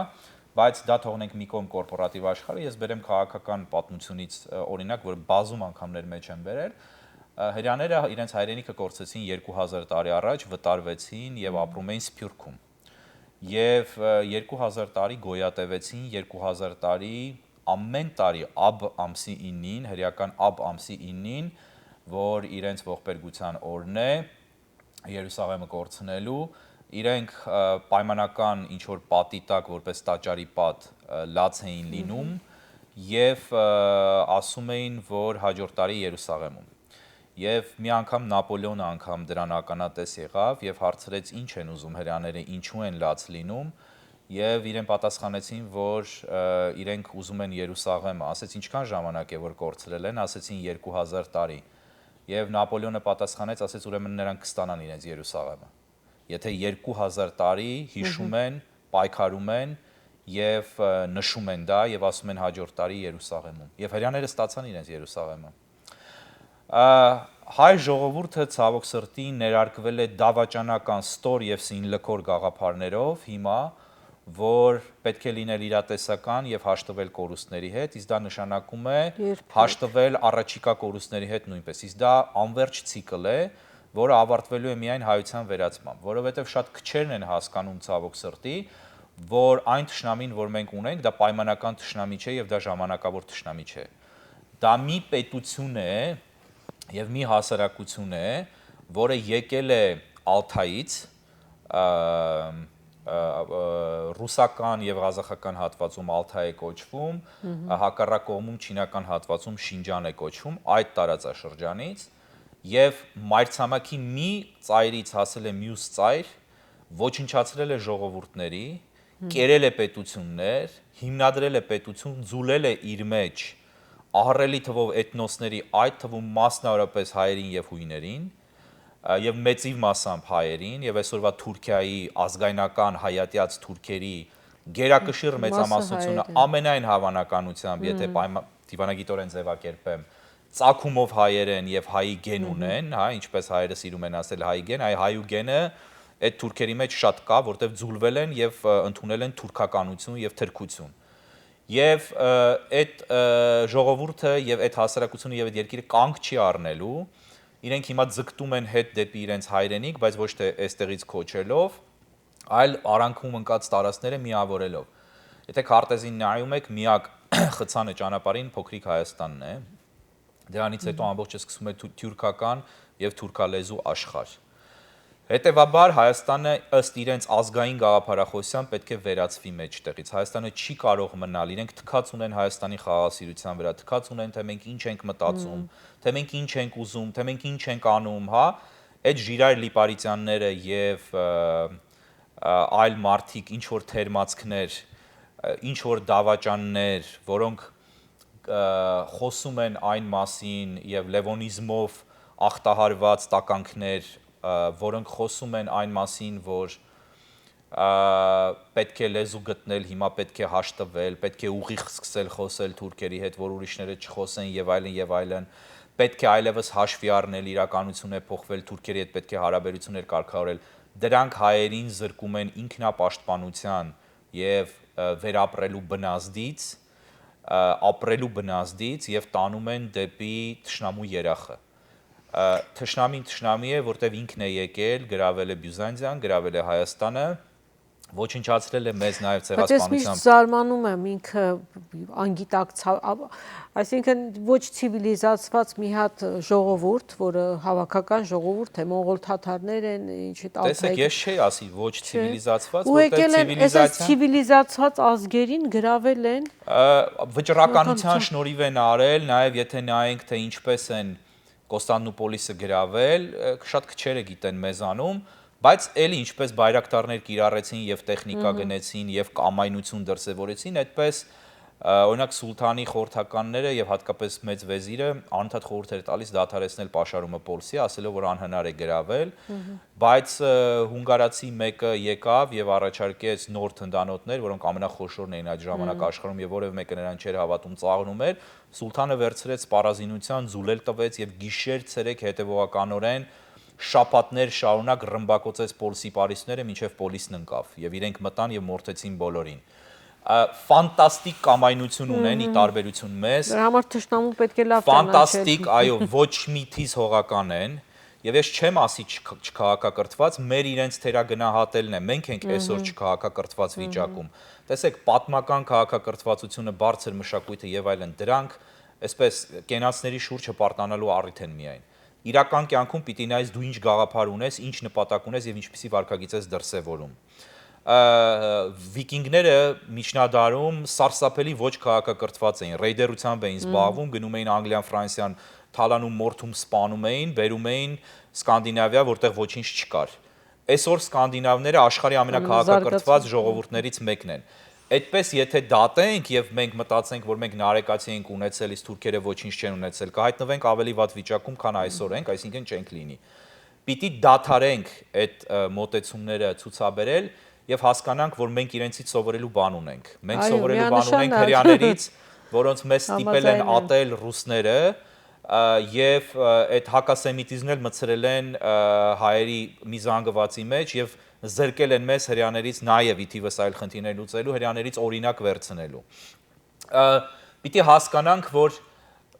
բայց դա թողնենք մի կողմ կորպորատիվ աշխարհը, ես բերեմ քաղաքական պատմությունից, ա, օրինակ, որ բազում անգամներ մեջ են բերել։ Ա, հրեաները իրենց հայրենիքը կորցրեցին երկու հազար տարի առաջ, վտարվեցին եւ ապրում էին Սփյուռքում։ Եվ, ը, երկու հազար տարի գոյատևեցին, երկու հազար տարի ամեն տարի աբր ամսի իննին, հրեական աբր ամսի իննին, որ իրենց ողբերգության օրն է, Երուսաղեմը կորցնելու, իրենք, ը, պայմանական ինչ-որ պատի տակ, որպես տաճարի պատ, ը, լաց էին լինում, Եւ, ը, ասում էին, որ հաջորդ տարի Երուսաղեմում։ Եւ մի անգամ Նապոլեոնը անգամ դրան ականատես եղավ եւ հարցրեց. «Ի՞նչ են ուզում հրեաները, ինչու են լաց լինում»։ Եւ իրեն պատասխանեցին, որ, ը, իրենք ուզում են Երուսաղեմը։ Ասեց. «Ինչքան ժամանակ է, որ կորցրել են»։ Ասեցին. «Երկու հազար տարի»։ Եւ Նապոլեոնը պատասխանեց, ասեց. «Ուրեմն նրանք կստանան իրենց Երուսաղեմը, եթե երկու հազար տարի հիշում են, պայքարում են եւ, ը, նշում են դա եւ ասում են հաջորդ տարի Երուսաղեմում»։ Եւ հրեաները ստացան իրենց Երուսաղեմը։ Ա, հայ ժողովուրդը, ցավոք սրտի, ներարկվել է դավաճանական ստոր եւ սինլքոր գաղափարներով հիմա, որ պետք է լինել իրատեսական եւ հաշտվել կորուստների հետ, իսկ դա նշանակում է Երբեք։ հաշտվել առաջիկայ կորուստների հետ նոյնպես, իսկ դա անվերջ ցիկլ է, որը ավարտվելու է միայն հայության վերացմամբ, որովհետեւ շատ քչերն են հասկանում, ցավոք սրտի, որ այն թշնամին, որ մենք ունենք, դա պայմանական թշնամի չէ եւ դա ժամանակավոր թշնամի չէ։ Դա մի պետություն է եւ մի հասարակություն է, որը եկել է Ալթայից, ը, ը, ը, ռուսական եւ ղազախական հատվածում Ալթայ է կոչվում, Մհմ։ հակառակ կողմում չինական հատվածում Շինջան է կոչվում, այդ տարածաշրջանից, եւ մայրցամաքի մի ծայրից հասել է մյուս ծայր, ոչնչացրել է ժողովուրդների, Հմ։ կերել է պետություններ, հիմնադրել է պետություն, ձուլել է իր մեջ ահռելի թվով էթնոսների, այդ թվում մասնավորապես հայերին եւ հույներին, ա, եւ մեծիւ մասամբ հայերին, եւ այսօրվա Թուրքիայի ազգայնական հայատյաց թուրքերի գերակշիռ Մասը մեծամասնությունը հայեր են։ ամենայն հավանականությամբ, եթե Հմ։ պայմա-, դիվանագիտորեն ձեւակերպեմ, ծագումով հայեր են եւ հայի գեն Մհմ։ ունեն, հա, ինչպես հայերը սիրում են ասել, հայի գեն, այ հայու գենը այդ թուրքերի մեջ շատ կա, որտեվ ձուլվել են եւ, ը, ընդունել են թուրքականություն եւ թրքություն։ Եւ, ը, այդ, ը, ժողովուրդը եւ այդ հասարակությունը եւ այդ երկիրը կանգ չի առնելու, իրենք հիմա ձգտում են հետ դեպի իրենց հայրենիք, բայց ոչ թե այստեղից քոչելով, այլ արանքում ընկած տարածքները միավորելով։ Եթե քարտեզին նայում եք, միակ խցանը ճանապարհին փոքրիկ Հայաստանն է։ Դրանից հետո Մհմ։ ամբողջը սկսում է թու-, թյուրքական եւ թուրքալեզու աշխարհ։ Հետեւաբար Հայաստանը ըստ իրենց ազգային գաղափարախոսության պետք է վերածվի մեջտեղից։ Հայաստանը չի կարող մնալ, իրենք թքած ունեն Հայաստանի խաղաղասիրության վրա, թքած ունեն, թե մենք ինչ ենք մտածում, Մհմ։ թե մենք ինչ ենք ուզում, թե մենք ինչ ենք անում, հա, այդ Ժիրայր Լիպարիտյանները եւ, ը, ը, այլ մարդիկ, ինչ որ թերմացքներ, ը, ինչ որ դավաճաններ, որոնք, ը, խոսում են այն մասին եւ լեւոնիզմով ախտահարված տականքներ, ը, որոնք խոսում են այն մասին, որ, ը, պետք է լեզու գտնել, հիմա պետք է հաշտվել, պետք է ուղիղ սկսել խոսել թուրքերի հետ, որ ուրիշները չխոսեն եւ այլն եւ այլն, պետք է այլեւս հաշվի առնել իրականություն է փոխվել, թուրքերի հետ պետք է հարաբերություններ կարգավորել։ Դրանք հայերին զրկում են ինքնապաշտպանության եւ, ը, վերապրելու բնազդից, ը, ապրելու բնազդից եւ տանում են դեպի թշնամու երախը։ Ը, թշնամին թշնամի է, որտեւ ինքն է եկել, գրավել է Բյուզանդիան, գրավել է Հայաստանը, ոչնչացրել է մեզ նաեւ Բայց ես միշտ ցեղասպանությամբ։ զարմանում եմ, ինքը անգիտակցալ, ա-, այսինքն ոչ ցիվիլիզացված մի հատ ժողովուրդ, որը հավաքական ժողովուրդ է, մոնղոլ թաթարներ են, ինչ է, Տեսեք, Ալթայ ես չէի ասի ոչ Չէ։ ցիվիլիզացված, Ու որտեղ եկել են, այսպես ցիվիլիզացիան ցիվիլիզացված ազգերին գրավել են։ Ը, վճռականության Իրականության։ շնորհիվ են արել, նաեւ եթե նայենք, թե ինչպես են Կոստանդնուպոլիսը գրավել, ը, շատ քչերը գիտեն մեզանում, բայց էլի ինչպես Բայրակտարներ կիրառեցին եւ տեխնիկա Մհմ։ գնեցին եւ կամայնություն դրսեւորեցին, այդպես, ը, օրինակ, սուլթանի խորհրդականները եւ հատկապես մեծ վեզիրը անընդհատ խորհուրդ էր տալիս դադարեցնել պաշարումը Պոլսի, ասելով, որ անհնար է գրավել, Մհմ։ բայց, ը, հունգարացի մեկը եկավ եւ առաջարկեց նոր թնդանոթներ, որոնք ամենախոշորն էին այդ ժամանակ Մհմ։ աշխարհում եւ որեւէ մեկը նրան չէր հավատում, ծաղրում էր, Սուլթանը վերցրեց սպառազինության, ձուլել տվեց եւ գիշեր ցերեկ հետեւողականորեն շաբաթներ շարունակ ռմբակոծեց Պոլսի պարիսները, մինչեւ Պոլիսն ընկավ եւ իրենք մտան եւ մորթեցին բոլորին։ Ա, ֆանտաստիկ կամայնություն ունեն ի Մհմ։ տարբերություն մեզ։ Դրա համար թշնամուն պետք է լավ ճանաչել։ Ֆանտաստիկ, այո, ոչ մի թիզ հողական են, եւ ես չեմ ասի չք-, չքաղաքակրթված, մեր իրենց թերագնահատելն է, մենք ենք այսօր Մհմ։ չքաղաքակրթված Մհմ։ վիճակում։ Տեսեք, պատմական քաղաքակրթվածությունը, բարձր մշակույթը եւ այլն, դրանք այսպես կենացների շուրջը պարտանալու առիթ են միայն։ Իրական կյանքում պիտի նայես դու ինչ գաղափար ունես, ինչ նպատակ ունես եւ ինչպիսի վարքագիծ ես դրսեւորում։ Ա, վիկինգները միջնադարում սարսափելի ոչ քաղաքակրթված էին, ռեյդերությամբ էին զբաղվում, գնում էին Անգլիան, Ֆրանսիան թալանում, մորթում, սպանում էին, բերում էին Սկանդինավիա, որտեղ ոչինչ չկար։ Այսօր սկանդինավները աշխարհի ամենակաղաքակրթված Զարգացում։ ժողովուրդներից մեկն են։ Այդպես, եթե դատենք եւ մենք մտածենք, որ մենք նարեկացի ենք ունեցել, իսկ թուրքերը ոչինչ չեն ունեցել, կհայտնվենք ավելի վատ վիճակում, քան այսօր ենք, այսինքն չենք լինի։ Պիտի դադարենք այդ, ը, մոտեցումները ցուցաբերել եւ հասկանանք, որ մենք իրենցից սովորելու բան ունենք։ Մենք Այո, սովորելու բան ունենք միանշանակ։ Հրեաներից, որոնց մեզ ստիպել են Համաձայն եմ։ Ատել ռուսները, ը, եւ, ը, այդ հակասեմիտիզմն էլ մցրել են, ը, հայերի մի զանգվածի մեջ եւ զրկել են մեզ հրեաներից, նաեւ ի թիվս այլ խնդիրներ լուծելու, հրեաներից օրինակ վերցնելու։ Ը, պիտի հասկանանք, որ,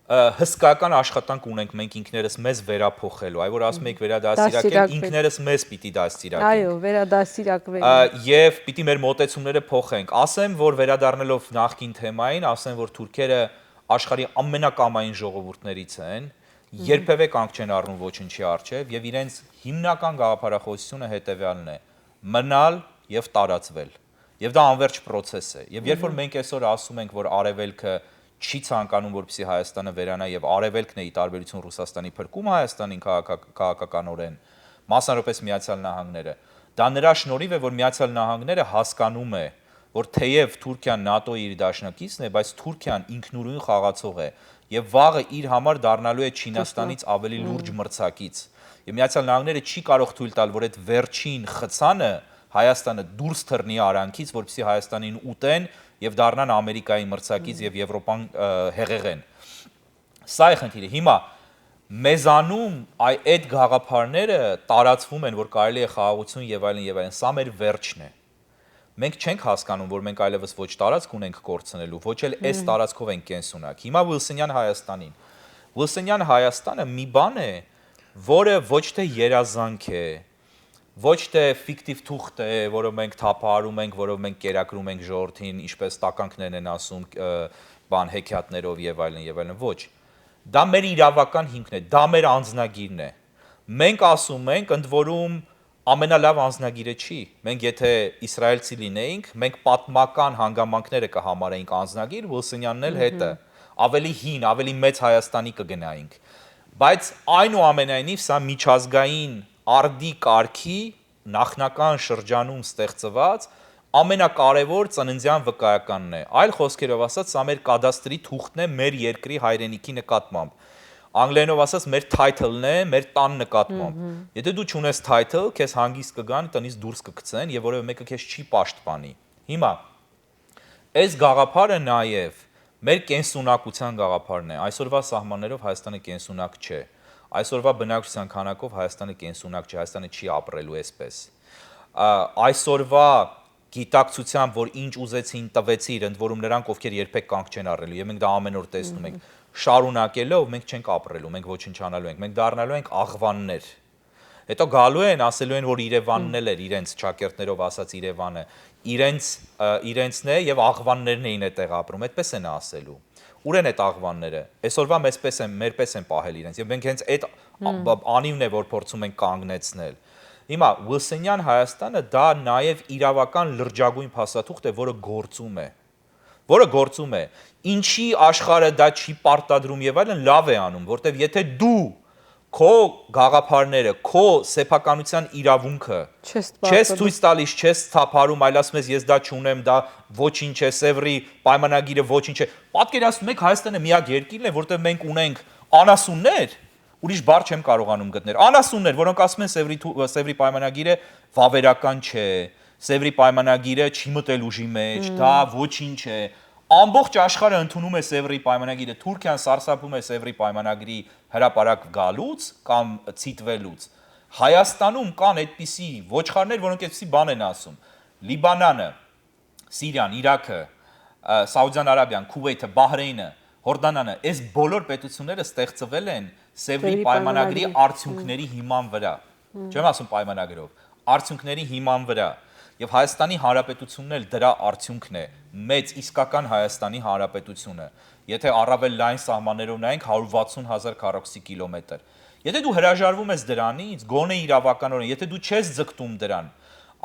ը, հսկայական աշխատանք ունենք մենք ինքներս մեզ վերափոխելու, այ որ ասում եք վերադաստիարակենք, Դաստիարակվենք։ Ինքներս մեզ պիտի դաստիարակենք։ Այո, վերադաստիարակվենք։ Ա, եւ պիտի մեր մոտեցումները փոխենք։ Ասեմ, որ վերադառնալով նախկին թեմային, ասեմ, որ թուրքերը աշխարհի ամենակամային ժողովուրդներից են, երբեւէ կանգ չեն առնում ոչնչի առջեւ, եւ իրենց հիմնական գաղափարախոսությունը հետեւյալն է՝ մնալ եւ տարածվել։ Եւ դա անվերջ պրոցես է։ Եւ երբ որ մենք այսօր ասում ենք, որ արևելքը չի ցանկանում, որպեսզի Հայաստանը վերանայ, եւ արևելքն է, ի տարբերություն Ռուսաստանի, փրկում Հայաստանին քաղաքակ-, քաղաքականորեն, մասնավորապես Միացյալ Նահանգները, դա նրա շնորհիվ է, որ Միացյալ Նահանգները հասկանում է, որ թեեւ Թուրքիան նատօ-ի իր դաշնակիցն է, բայց Թուրքիան ինքնուրույն խաղացող է եւ վաղը իր համար դառնալու է Չինաստանից ավելի լուրջ մրցակից։ Եւ Միացյալ Նահանգները չի կարող թույլ տալ, որ այդ վերջին խցանը Հայաստանը դուրս թռնի արանքից, որպեսզի Հայաստանին ուտեն եւ դառնան Ամերիկայի մրցակից եւ Եվրոպան, ը, հեղեղեն։ Սա է խնդիրը։ Հիմա մեզանում այ այդ գաղափարները տարածվում են, որ կարելի է խաղաղություն եւ այլն, եւ այլն։ Սա մեր վերջն է։ Մենք չենք հասկանում, որ մենք այլեւս ոչ տարածք ունենք կորցնելու, ոչ էլ այս տարածքով ենք կենսունակ։ Հիմա Վիլսոնյան Հայաստանին։ Վիլսոնյան Հայաստանը մի բան է, որը ոչ թե երազանք է, ոչ թե ֆիկտիվ թուղթ է, որը մենք թափահարում ենք, որով մենք կերակրում ենք ժողովրդին, ինչպես տականքներն են ասում, ը, բան, հեքիաթներով եւ այլն, եւ այլն, ոչ։ Դա մեր իրավական հիմքն է, դա մեր անձնագիրն է։ Մենք ասում ենք, ընդ որում, ամենալավ անձնագիրը չի։ Մենք եթե իսրայելցի լինեինք, մենք պատմական հանգամանքները կհամարեինք անձնագիր, Վիլսոնյանն էլ հետը, ավելի հին, ավելի մեծ Հայաստանի կգնայինք։ Բայց այնուամենայնիվ, սա միջազգային արդի կարգի նախնական շրջանում ստեղծված ամենակարևոր ծննդեան վկայականն է։ Այլ խոսքերով ասած, սա մեր կադաստրի թուղթն է մեր երկրի, հայրենիքի նկատմամբ։ Անգլերենով ասած, մեր title-ն է մեր տան նկատմամբ։ Եթե դու չունես title, քեզ հանգիստ կգան, տնից դուրս կգցեն, եւ որեւէ մեկը քեզ չի պաշտպանի։ Հիմա, այս գաղափարը նաեւ մեր կենսունակության գաղափարն է։ Այսօրվա սահմաններով Հայաստանը կենսունակ չէ։ Այսօրվա բնակչության քանակով Հայաստանը կենսունակ չէ, Հայաստանը չի ապրելու այսպես։ Ա, այսօրվա գիտակցությամբ, որ ինչ ուզեցին, տվեցիր, ընդ որում նրանք, ովքեր երբեք կանգ չեն առնելու, եւ մենք դա ամեն օր տեսնում ենք, շարունակելով մենք չենք ապրելու, մենք ոչնչանալու ենք, մենք դառնալու ենք աղվաններ։ Հետո գալու են, ասելու են, որ Երևանն էլ էր, իրենց ճակերտներով ասած Երևանը, իրենց, ը, իրենցն է, եւ աղվաններն էին այդտեղ ապրում, այդպես են ասելու։ Ո՞ւր են այդ աղվանները։ Այսօրվա մեզպես են, մերպես են պահել իրենց, եւ մենք հենց այդ, ա, բ-, անիվն է, որ փորձում ենք կանգնեցնել։ Հիմա Վիլսոնյան Հայաստանը դա նաեւ իրավական լրջագույն փաստաթուղթ է, որը գործում է, որը գործում է։ Ինչի՞ աշխարհը դա չի պարտադրում եւ այլն, լավ է անում, որտեւ եթե դու քո գաղափարները, քո սեփականության իրավունքը Չես չես պարտադրում։ Ցույց տալիս, չես թափարում, այլ ասում ես, «Ես դա չունեմ, դա ոչինչ է, Սևրի պայմանագիրը ոչինչ է»։ Պատկերացնում եք, Հայաստանը միակ երկիրն է, որտեղ մենք ունենք անասուններ, ուրիշ բառ չեմ կարողանում գտնել։ Անասուններ, որոնք ասում են, Սևրի թու-, Սևրի պայմանագիրը վավերական չէ, Սևրի պայմանագիրը չի մտել ուժի մեջ, դա ոչինչ է։ Ամբողջ աշխարհը ընդունում է Սևրի պայմանագիրը, Թուրքիան սարսափում է Սևրի պայմանագրի հրապարակ գալուց կամ ցիտվելուց։ Հայաստանում կան այդպիսի ոչխարներ, որոնք այդպիսի բան են ասում։ Լիբանանը, Սիրիան, Իրաքը, ը, Սաուդյան Արաբիան, Քուվեյթը, Բահրեյնը, Հորդանանը, այս բոլոր պետությունները ստեղծվել են Սևրի Սևրի պայմանագրի պայմանագրի։ Արդյունքների հիման վրա։ Չեմ ասում պայմանագրով, արդյունքների հիման վրա։ Եվ Հայաստանի Հանրապետությունն էլ դրա արդյունքն է, մեծ, իսկական Հայաստանի Հանրապետությունը։ Եթե առավել լայն սահմաններով նայենք, հարյուր վաթսուն հազար քառակուսի կիլոմետր։ Եթե դու հրաժարվում ես դրանից, գոնե իրավականորեն, եթե դու չես ձգտում դրան,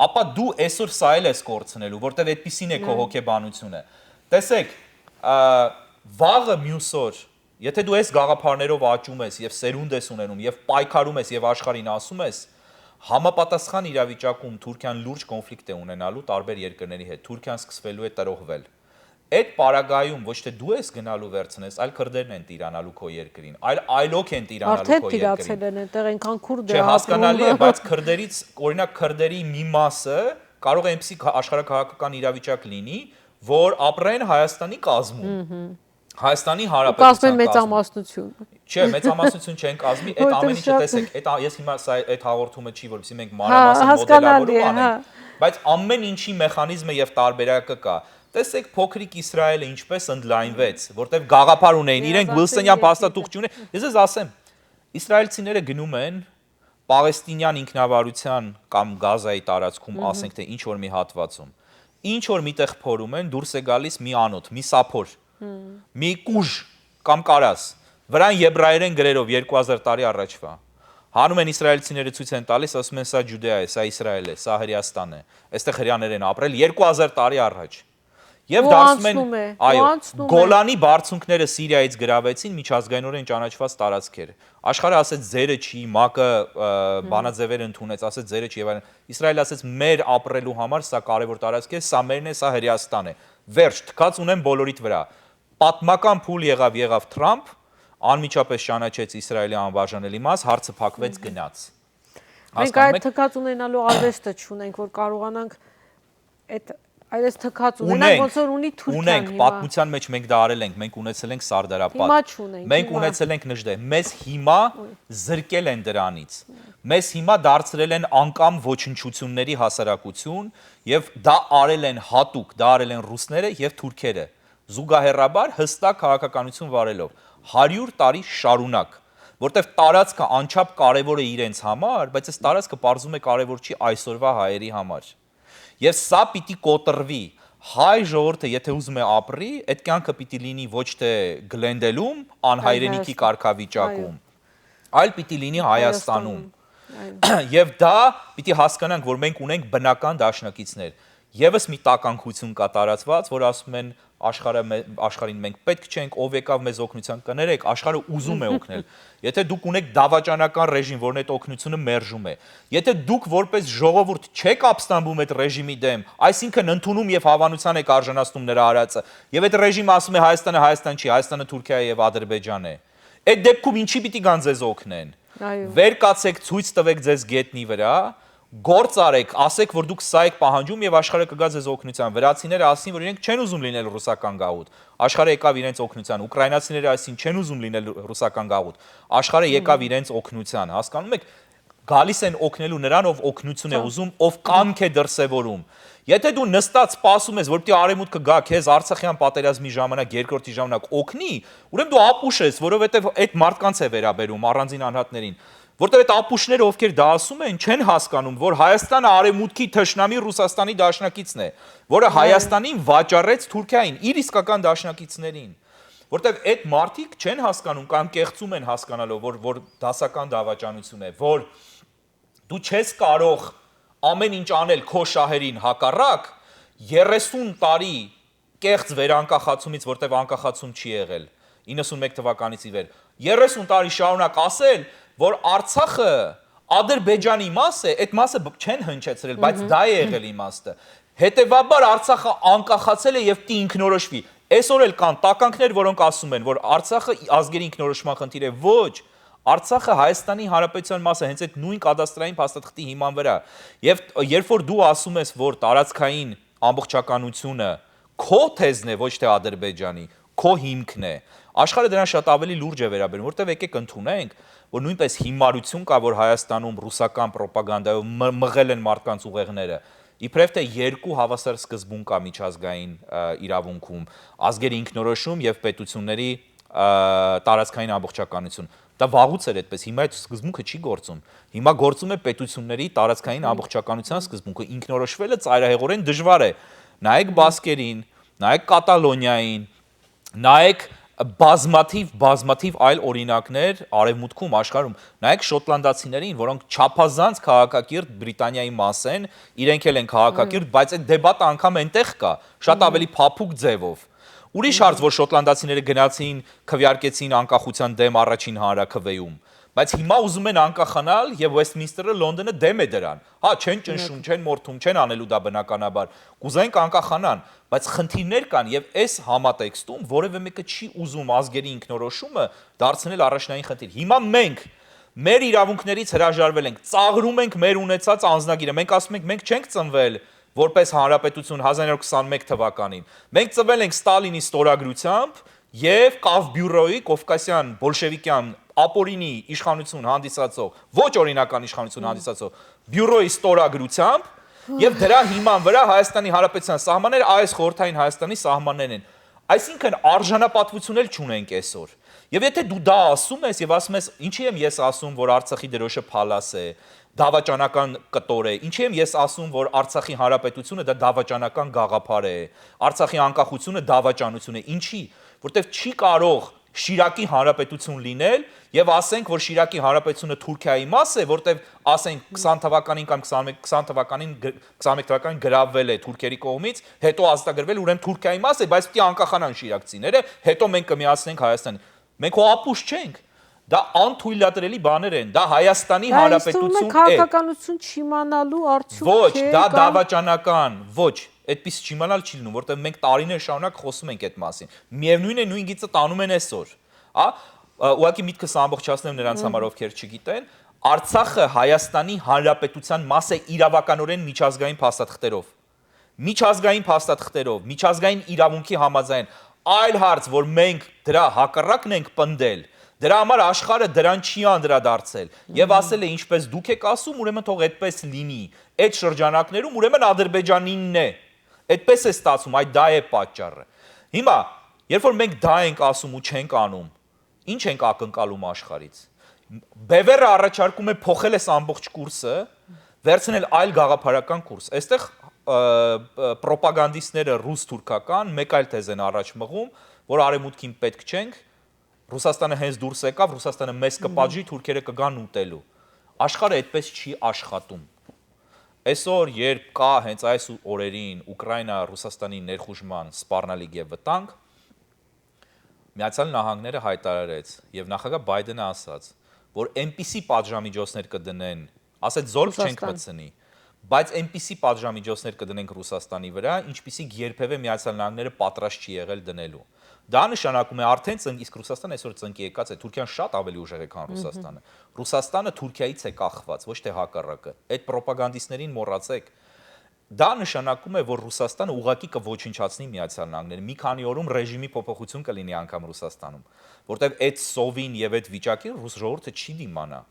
ապա դու այսօր սա էլ ես կորցնելու, որտեւ այդպիսին է քո հոգեբանությունը։ Տեսեք, ա, վաղը մյուս օր, եթե դու այս գաղափարներով աճում ես եւ սերունդ ես ունենում եւ պայքարում ես եւ աշխարհին ասում ես, համապատասխան իրավիճակում Թուրքիան լուրջ կոնֆլիկտ է ունենալու տարբեր երկրների հետ։ Թուրքիան սկսվելու է տրոհվել։ Այդ պարագայում ոչ թե դու ես գնալու վերցնես, այլ քրդերն են տիրանալու քո երկրին, այլ այլոք են տիրանալու Արդեն քո երկրին։ Տիրացել են, այնտեղ այնքան քուրդ է Չէ, հասկանալի է, ապրում։ Բայց քրդերից, օրինակ, քրդերի մի մասը կարող է այնպիսի քա-, աշխարհաքաղաքական իրավիճակ լինի, որ ապրեն Հայաստանի կազմում, Հայաստանի Ու կազմեն Հանրապետության կազմում։ մեծամասնություն։ Չէ, մեծամասնություն չեն կազմի, այդ Որտեղ ամեն ինչը շատ տեսեք, այդ ա-, ես հիմա սա, այդ հաղորդումը չի, որպեսզի մենք Հա, մանրամասն հասկանալի մոդելավորում է, անենք, հա։ բայց ամեն ինչի մեխանիզմը եւ տարբերակը կա։ Տեսեք, փոքրիկ Իսրայելը ինչպես ընդլայնվեց, որտեվ գաղափար ունեին, իրենք Վերազանցել Վիլսոնյան երկիրը։ փաստաթուղթ չունեն։ Ես ձեզ ասեմ, իսրայելցիները գնում են Պաղեստինյան ինքնավարության կամ Գազայի տարածքում, Մհմ։ ասենք թե ինչ որ մի հատվածում, ինչ որ միտեղ փորում են, դուրս է գալիս մի անոթ, մի սափոր, Հմ։ մի կուժ կամ կարաս, վրան եբրայերեն գրերով երկու հազար տարի առաջվա։ Հանում են իսրայելցիները, ցույց են տալիս, ասում են, «Սա Ջուդեա է, սա Իսրայել է, սա Հրեաստան է, այստեղ հրեաներ են ապրել երկու հազար տարի առաջ»։ Եվ Ու դարձնում են, անցնում է, ու այո, անցնում է։ Գոլանի բարձունքները Սիրիայից գրավեցին միջազգայինորեն ճանաչված տարածքեր։ Աշխարհը ասեց, «Ձերը չի», ՄԱԿ-ը, ը, Հմ։ բանաձևեր ընդունեց, ասեց, «Ձերը չի» եւ այլն։ Իսրայել ասեց, «Մեր ապրելու համար սա կարեւոր տարածք է, սա մերն է, սա Հրեաստան է»։ Վերջ, թքած ունեմ բոլորիդ վրա։ Պատմական փուլ եղավ, եղավ Թրամփ, անմիջապես ճանաչեց Իսրայելի անբաժանելի մաս, հարցը փակվեց, Մհմ։ գնաց։ Մենք Հասկանում այդ եք։ թքած ունենալու արվեստը չունենք, որ կարողանանք այդ, այդ այս թքած ունենանք, Ունենք, ոնց որ ունի Թուրքիան ունենք, հիմա։ պատմության մեջ մենք դա արել ենք, մենք ունեցել ենք Սարդարապատ։ Հիմա չունենք, Մենք հիմա։ ունեցել ենք Նժդե, մեզ հիմա Ուի։ զրկել են դրանից։ Մեզ հիմա դարձրել են անկամ ոչնչությունների հասարակություն եւ դա արել են հատուկ, դա արել են ռուսները եւ թուրքերը։ Զուգահեռաբար հստակ քաղաքականություն վարելով հարյուր տարի շարունակ, որտեվ տարածքը անչափ կարևոր է իրենց համար, բայց այս տարածքը պարզում է կարևոր չի այսօրվա հայերի համար։ Եվ սա պիտի կոտրվի։ Հայ ժողովուրդը, եթե ուզում է ապրի, այդ կյանքը պիտի լինի ոչ թե Գլենդելում, անհայրենիքի Հայաստան։ կարգավիճակում, Այո։ այլ պիտի լինի Հայաստանում։ Հայաստանում։ Այո։ Եվ դա պիտի հասկանանք, որ մենք ունենք բնական դաշնակիցներ։ Եվս մի տականքություն կա տարածված, որ ասում են, «Աշխարհը մե-, աշխարհին մենք պետք չենք, ով եկավ մեզ օգնության, կներեք, աշխարհը ուզում է օգնել»։ Եթե դուք ունեք դավաճանական ռեժիմ, որն այդ օգնությունը մերժում է, եթե դուք որպես ժողովուրդ չեք ապստամբում այդ ռեժիմի դեմ, այսինքն ընդունում եւ հավանության եք արժանացնում նրա արածը, եւ այդ ռեժիմը ասում է, «Հայաստանը Հայաստան չի, Հայաստանը Թուրքիա է եւ Ադրբեջան է»։ Այդ դեպքում ինչի պիտի գան ձեզ օգնեն։ Այո։ Վեր կացեք, ցույց տվեք ձեզ գետնի վրա, գործ արեք, ասեք, որ դուք սա եք պահանջում, եւ աշխարհը կգա ձեզ օգնության։ Վրացիները ասին, որ իրենք չեն ուզում լինել ռուսական գաղութ։ Աշխարհը եկավ իրենց օգնության։ Ուկրաինացիները ասին, չեն ուզում լինել ռուսական գաղութ։ Աշխարհը եկավ իրենց օգնության։ Հասկանում եք, գալիս են օգնելու նրան, ով օգնություն է Հա։ ուզում, ով կամք է դրսևորում։ Եթե դու նստած սպասում ես, որ պիտի արևմուտքը գա քեզ Արցախյան պատերազմի ժամանակ, երկրորդի ժամանակ օգնի, ուրեմն դու ապուշ ես, որովհետև այդ մարդկանց է վերաբերում, առանձին անհատներին, որտեղ այդ ապուշները, ովքեր դա ասում են, չեն հասկանում, որ Հայաստանը արևմուտքի թշնամի Ռուսաստանի դաշնակիցն է, որը Այո։ Հայաստանին վաճառեց Թուրքիային, իր իսկական դաշնակիցներին, որտեղ այդ մարդիկ չեն հասկանում կամ կեղծում են հասկանալով, որ, որ դասական դավաճանություն է, որ դու չես կարող ամեն ինչ անել քո շահերին հակառակ, երեսուն տարի կեղծ վերանկախացումից, որտեղ անկախացում չի եղել իննսունմեկ թվականից ի վեր, երեսուն տարի շարունակ ասել, որ Արցախը Ադրբեջանի մաս է, այդ մասը բ-, չեն հնչեցրել, բայց Մհմ։ դա է եղել իմաստը։ Հետևաբար Արցախը անկախացել է եւ պիտի ինքնորոշվի։ Այսօր էլ կան տականքներ, որոնք ասում են, որ Արցախը ազգերի ինքնորոշման խնդիր է։ Ոչ, Արցախը Հայաստանի Հանրապետության մաս է, հենց այդ նույն կադաստրային փաստաթղթի հիման վրա։ Եվ երբ որ դու ասում ես, որ տարածքային ամբողջականությունը քո թեզն է, ոչ թե Ադրբեջանի, քո հիմքն է, աշխարհը դրան շատ ավելի լուրջ է վերաբերում, որտեվ եկեք ընդունենք, որ նույնպես հիմարություն կա, որ Հայաստանում ռուսական պրոպագանդայով մը-, մղել են մարդկանց ուղեղները, իբրև թե երկու հավասար սկզբունք կա միջազգային, ը, իրավունքում, ազգերի ինքնորոշում և պետությունների, ը, տարածքային ամբողջականություն։ Դա վաղուց էր այդպես, հիմա այդ սկզբունքը չի գործում։ Հիմա գործում է պետությունների տարածքային ամբողջականության սկզբունքը, ինքնորոշվելը ծայրահեղորեն դժվար է։ Նայեք Բասկերին, նայեք Կատալոնիային, նայեք, բազմաթիւ, բազմաթիվ այլ օրինակներ արեւմուտքում, աշխարհում։ Նայեք շոտլանդացիներին, որոնք չափազանց քաղաքակիրթ Բրիտանիայի մաս են, իրենք էլ են քաղաքակիրթ, բայց այդ դեբատը անգամ այնտեղ կա, շատ ավելի փափուկ ձևով։ Ուրիշ հարց, որ շոտլանդացիները գնացին, քվեարկեցին անկախության դեմ առաջին հանրաքվեում, բայց հիմա ուզում են անկախանալ եւ Westminster-ը, Լոնդոնը դեմ է դրան։ Հա, չեն ճնշում, չեն մորթում, չեն անելու դա բնականաբար։ Կուզենք անկախանան, բայց խնդիրներ կան եւ այս համատեքստում որեւէ մեկը չի ուզում ազգերի ինքնորոշումը դարձնել առաջնային խնդիր։ Հիմա մենք մեր իրավունքներից հրաժարվել ենք, ծաղրում ենք մեր ունեցած անձնագիրը։ Մենք ասում ենք, մենք չենք ծնվել որպես հանրապետություն հազար նոր քսանմեկ թվականին։ Մենք ծնվել ենք Ստալինի ստորագրությամբ եւ Կաֆ բիուրոյի, կովկասյան, բոլշևիկյան, ապօրինի իշխանություն հանդիսացող, ոչ օրինական իշխանություն հանդիսացող բիուրոյի ստորագրությամբ, եւ դրա հիման վրա Հայաստանի Հանրապետության սահմանները այս խորհրդային Հայաստանի սահմաններն են։ Այսինքն արժանապատվություն էլ չունենք այսօր։ Եվ եթե դու դա ասում ես եւ ասում ես, ինչի՞ եմ ես ասում, որ Արցախի դրոշը փալաս է, դավաճանական կտոր է, ինչի՞ եմ ես ասում, որ Արցախի Հանրապետությունը դա դավաճանական գաղափար է, Արցախի անկախությունը դավաճանություն է, ինչի՞, որտեվ չի կարող Շիրակի Հանրապետություն լինել եւ ասենք, որ Շիրակի Հանրապետությունը Թուրքիայի մաս է, որտեվ, ասենք, քսան թվականին կամ քսանմեկ, քսան թվականին գ-, քսանմեկ թվականին գրավել է թուրքերի կողմից, հետո ազատագրվել, ուրեմն Թուրքիայի մաս է, բայց պիտի անկախանան շիրակցիները, հետո մենք կմիացնենք Հայաստան։ Մենք հո ապուշ չենք։ Դա անթույլատրելի բաներ են, դա Հայաստանի Հայաստանում Հանրապետություն է։ Քաղաքականություն չիմանալու արդյունք Ոչ, չէ, դա կամ դավաճանական, ոչ, այդպես չիմանալ չի լինում, որտեվ մենք տարիներ շարունակ խոսում ենք այդ մասին։ Միևնույն է, նույն գիծը տանում են այսօր։ Ա, ա, ուղղակի միտքս ամբողջացնեմ նրանց համար, ովքեր չգիտեն, Արցախը Հայաստանի Հանրապետության մաս է իրավականորեն միջազգային փաստաթղթերով։ Միջազգային փաստաթղթերով, միջազգային իրավունքի համաձայն, այլ հարց, որ մենք դրա հակառակն ենք պնդել, դրա համար աշխարհը դրան չի անդրադարձել եւ ասել է, ինչպես դուք եք ասում, ուրեմն թող այդպես լինի, այդ շրջանակներում ուրեմն Ադրբեջանինն է։ Այդպես է ստացվում, այդ դա է պատճառը։ Հիմա, երբ որ մենք դա ենք ասում ու չենք անում, ինչ ենք ակնկալում աշխարհից։ Բևերը առաջարկում է փոխել այս ամբողջ կուրսը, վերցնել այլ գաղափարական կուրս։ Այստեղ, ը, ը, պրոպագանդիստները ռուս-թուրքական մեկ այլ թեզ են առաջ մղում, որ արևմուտքին պետք չենք, Ռուսաստանը հենց դուրս եկավ, Ռուսաստանը մեզ կպատժի, թուրքերը կգան ուտելու։ Աշխարհը այդպես չի աշխատում։ Այսօր, երբ կա հենց այս օրերին Ուկրաինա Ռուսաստանի ներխուժման սպառնալիք եւ վտանգ, Միացյալ Նահանգները հայտարարեց եւ նախագահ Բայդենը ասաց, որ այնպիսի պատժամիջոցներ կը դնեն, ասեց, զորք չենք Ռուսաստան։ մտցնի, բայց այնպիսի պատժամիջոցներ կը դնենք Ռուսաստանի վրա, ինչպիսիք երբեւէ Միացյալ Նահանգները պատրաստ չի եղել դնելու։ Դա նշանակում է արդեն ծնկ-, իսկ Ռուսաստան այսօր ծնկի եկած է, Թուրքիան շատ ավելի ուժեղ է, քան Ռուսաստանը։ Ռուսաստանը Թուրքիայից է կախված, ոչ թե հակառակը։ Այդ պրոպագանդիստներին մոռացեք։ Դա նշանակում է, որ Ռուսաստանը ուղղակի կը ոչնչացնի Միացյալ Նահանգները։ Մի քանի օրում ռեժիմի փոփոխություն կլինի անգամ Ռուսաստանում, որտեւ այդ սովին եւ այդ վիճակին ռուս ժողովուրդը չի դիմանա։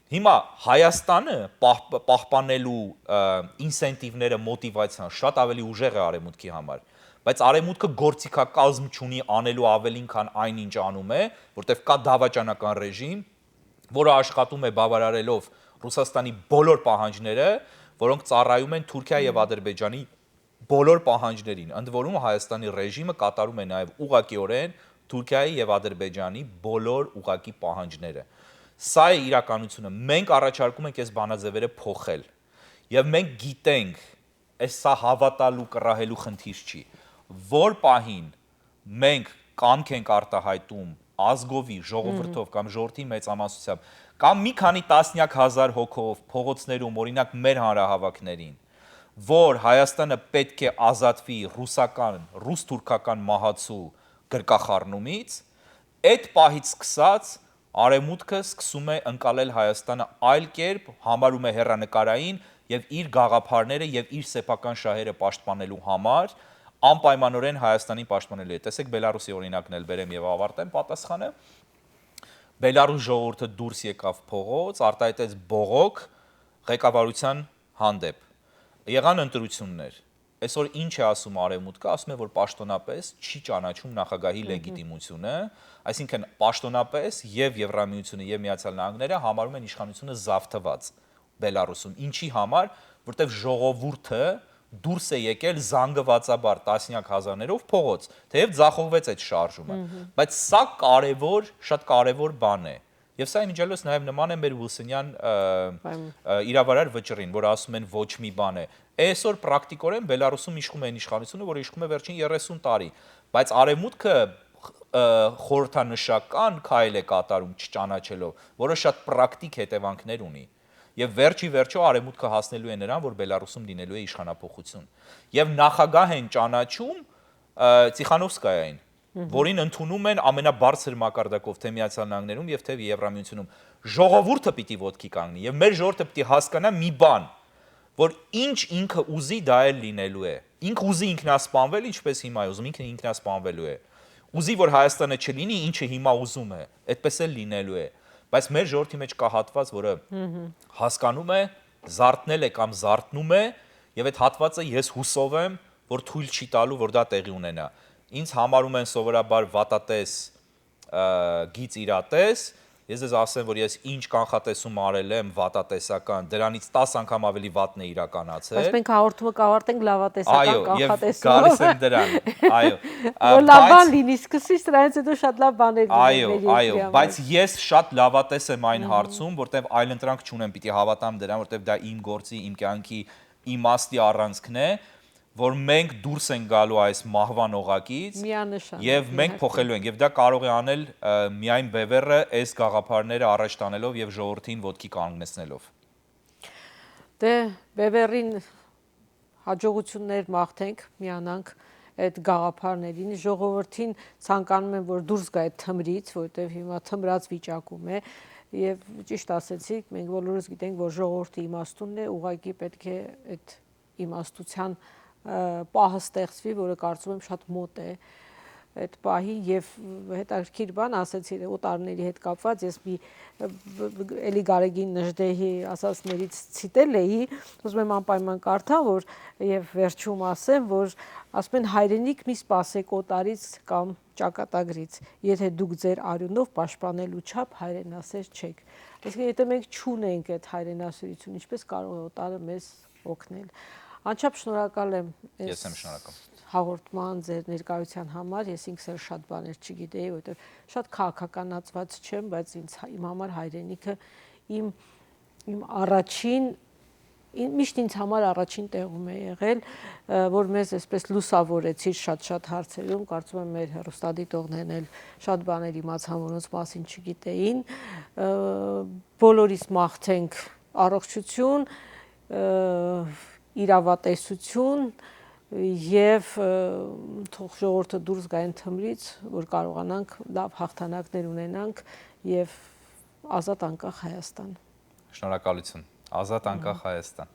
Հիմա Հայաստանը պահ-, պահպանելու, ը, ինսենտիվները, մոտիվացիան շատ ավելի ուժեղ է արևմուտքի համար, բայց արևմուտքը գործիքակազմ չունի անելու ավելին, քան այն, ինչ անում է, որտեվ կա դավաճանական ռեժիմ, որը աշխատում է բավարարելով Ռուսաստանի բոլոր պահանջները, որոնք ծառայում են Թուրքիա եւ Ադրբեջանի բոլոր պահանջներին, ընդ որում Հայաստանի ռեժիմը կատարում է նաեւ ուղղակիորեն Թուրքիայի եւ Ադրբեջանի բոլոր ուղղակի պահանջները։ Սա է իրականությունը։ Մենք առաջարկում ենք այս բանաձևերը փոխել։ Եվ մենք գիտենք, այս սա հավատալու, կռահելու խնդիր չի։ Որ պահին մենք կամք ենք արտահայտում ազգովի, ժողովրդով կամ ժողովրդի մեծամասնությամբ, կամ մի քանի տասնյակ հազար հոգով փողոցներում, օրինակ, մեր հանրահավաքներին, որ Հայաստանը պետք է ազատվի ռուսական, ռուս-թուրքական մահացու գրկախառնումից, այդ պահից սկսած արևմուտքը սկսում է ընկալել Հայաստանը այլ կերպ, համարում է հեռանկարային եւ իր գաղափարները եւ իր սեփական շահերը պաշտպանելու համար անպայմանորեն Հայաստանին պաշտպանելու է։ Տեսեք, Բելարուսի օրինակն էլ բերեմ եւ ավարտեմ պատասխանը։ Բելարուս ժողովուրդը դուրս եկավ փողոց, արտահայտեց բողոք ղեկավարության հանդեպ։ Եղան ընտրություններ։ Այսօր ինչ է ասում արևմուտքը, ասում է, որ պաշտոնապես չի ճանաչում նախագահի Մհմ։ լեգիտիմությունը, այսինքն պաշտոնապես եւ Եվրամիությունը, եւ Միացյալ Նահանգները համարում են իշխանությունը զավթված Բելարուսում։ Ինչի համար, որտեվ ժողովուրդը դուրս է եկել զանգվածաբար տասնյակ հազարներով փողոց, թեև ձախողվեց այդ շարժումը, բայց սա կարևոր, շատ կարևոր բան է։ Եվ սա իմիջիալոց նաև նման է մեր Վիլսոնեան, ը, Պայմ- ը, իրավարար վճռին, որ ասում են ոչ մի բան է։ Այսօր պրակտիկորեն Բելարուսում իշխում է այն իշխանությունը, որը իշխում է վերջին երեսուն տարի, բայց արևմուտքը, ը, խորհրդանշական քայլ է կատարում չճանաչելով, որը շատ պրակտիկ հետևանքներ ունի։ Եվ վերջի վերջո արևմուտքը հասնելու է նրան, որ Բելարուսում լինելու է իշխանափոխություն։ Եվ նախագահ են ճանաչում, ը, Ծիխանովսկայային, որին ընդունում են ամենաբարձր մակարդակով թե Միացյալ Նահանգներում և թե Եվրամիությունում։ Ժողովուրդը պիտի ոտքի կանգնի, և մեր ժողովուրդը պիտի հասկանա մի բան, որ ինչ ինքը ուզի, դա էլ լինելու է։ Ինքը ուզի ինքնասպանվել, ինչպես հիմա է ուզում, ինքը ինքնասպանվելու է։ Ուզի, որ Հայաստանը չլինի, ինչը հիմա ուզում է, այդպես էլ լինելու է։ Բայց մեր ժողովրդի մեջ կա հատված, որը հասկանում է, զարթնել է կամ զարթնում է, և այդ հատվածը ես հուսով եմ, որ թույլ չի տալու, որ դա տեղի ունենա։ Ինձ համարում են սովորաբար վատատես, ը, գիծ իրատես, ես ձեզ ասեմ, որ ես ինչ կանխատեսում արել եմ վատատեսական, դրանից տաս անգամ ավելի վատն է իրականացել։ Բայց մենք հաղորդումը կավարտենք լավատեսական Այո, և կանխատեսումով։ Գալիս եմ դրան, այո, ը, Որ լավ բան բայց լինի, սկսվի, դրանից հետո շատ լավ բաներ լինեն Այո, մեր երկրի այո, համար։ Բայց ես շատ լավատես եմ այն հարցում, որտեվ այլընտրանք չունեմ, պիտի հավատամ դրան, որտեվ դա իմ գործի, իմ կյանքի իմաստի առանցքն է, որ մենք դուրս ենք գալու այս մահվան օղակից Միանշան, և մենք իհարկե։ Փոխելու ենք, և դա կարող է անել, ը, միայն Բեվերը այս գաղափարները առաջ տանելով և ժողովրդին ոտքի կանգնեցնելով։ Դե, Բեվերին հաջողություններ մաղթենք, միանանք այդ գաղափարներին։ Ժողովրդին ցանկանում եմ, որ դուրս գայ այդ թմրից, որտեվ հիմա թմրած վիճակում է, և ճիշտ ասեցիք, մենք բոլորս գիտենք, որ ժողովրդի իմաստունն է, ուղղակի պետք է այդ իմաստության, ը, պահը ստեղծվի, որը կարծում եմ շատ մոտ է այդ պահին, և հետաքրքիր բան ասեցի, օտարների հետ կապված, ես մի, ը, բ-, բ-, էլի Գարեգին Նժդեհի ասածներից ցիտել էի, ուզում եմ անպայման կարդամ, որ և վերջում ասեմ, որ ասում են, «Հայրենիք մի սպասեք օտարից կամ ճակատագրից, եթե դուք ձեր արիւնով պաշտպանելու չափ հայրենասեր չեք»։ Այսինքն, եթե մենք չունենք այդ հայրենասիրությունը, ինչպես կարող է օտարը մեզ օգնել։ Անչափ շնորհակալ եմ այս Ես եմ շնորհակալ։ Հաղորդման ձեր ներկայության համար, ես ինքս էլ շատ բաներ չգիտեի, որովհետև շատ քաղաքականացված չեմ, բայց ինձ, իմ համար հայրենիքը իմ, իմ առաջին, իմ, միշտ ինձ համար առաջին տեղում է եղել, ը, որ մեզ այսպես լուսավորեցիր շատ-շատ հարցերում, կարծում եմ մեր հեռուստադիտողներն էլ շատ բաներ իմացան, որոնց մասին չգիտեին, ը, բոլորիս մաղթենք առողջություն, ը, իրավատեսություն և, ը, թող ժողովուրդը դուրս գա այն թմրից, որ կարողանանք լավ հաղթանակներ ունենանք և ազատ անկախ Հայաստան։ Շնորհակալություն։ Ազատ անկախ Հայաստան։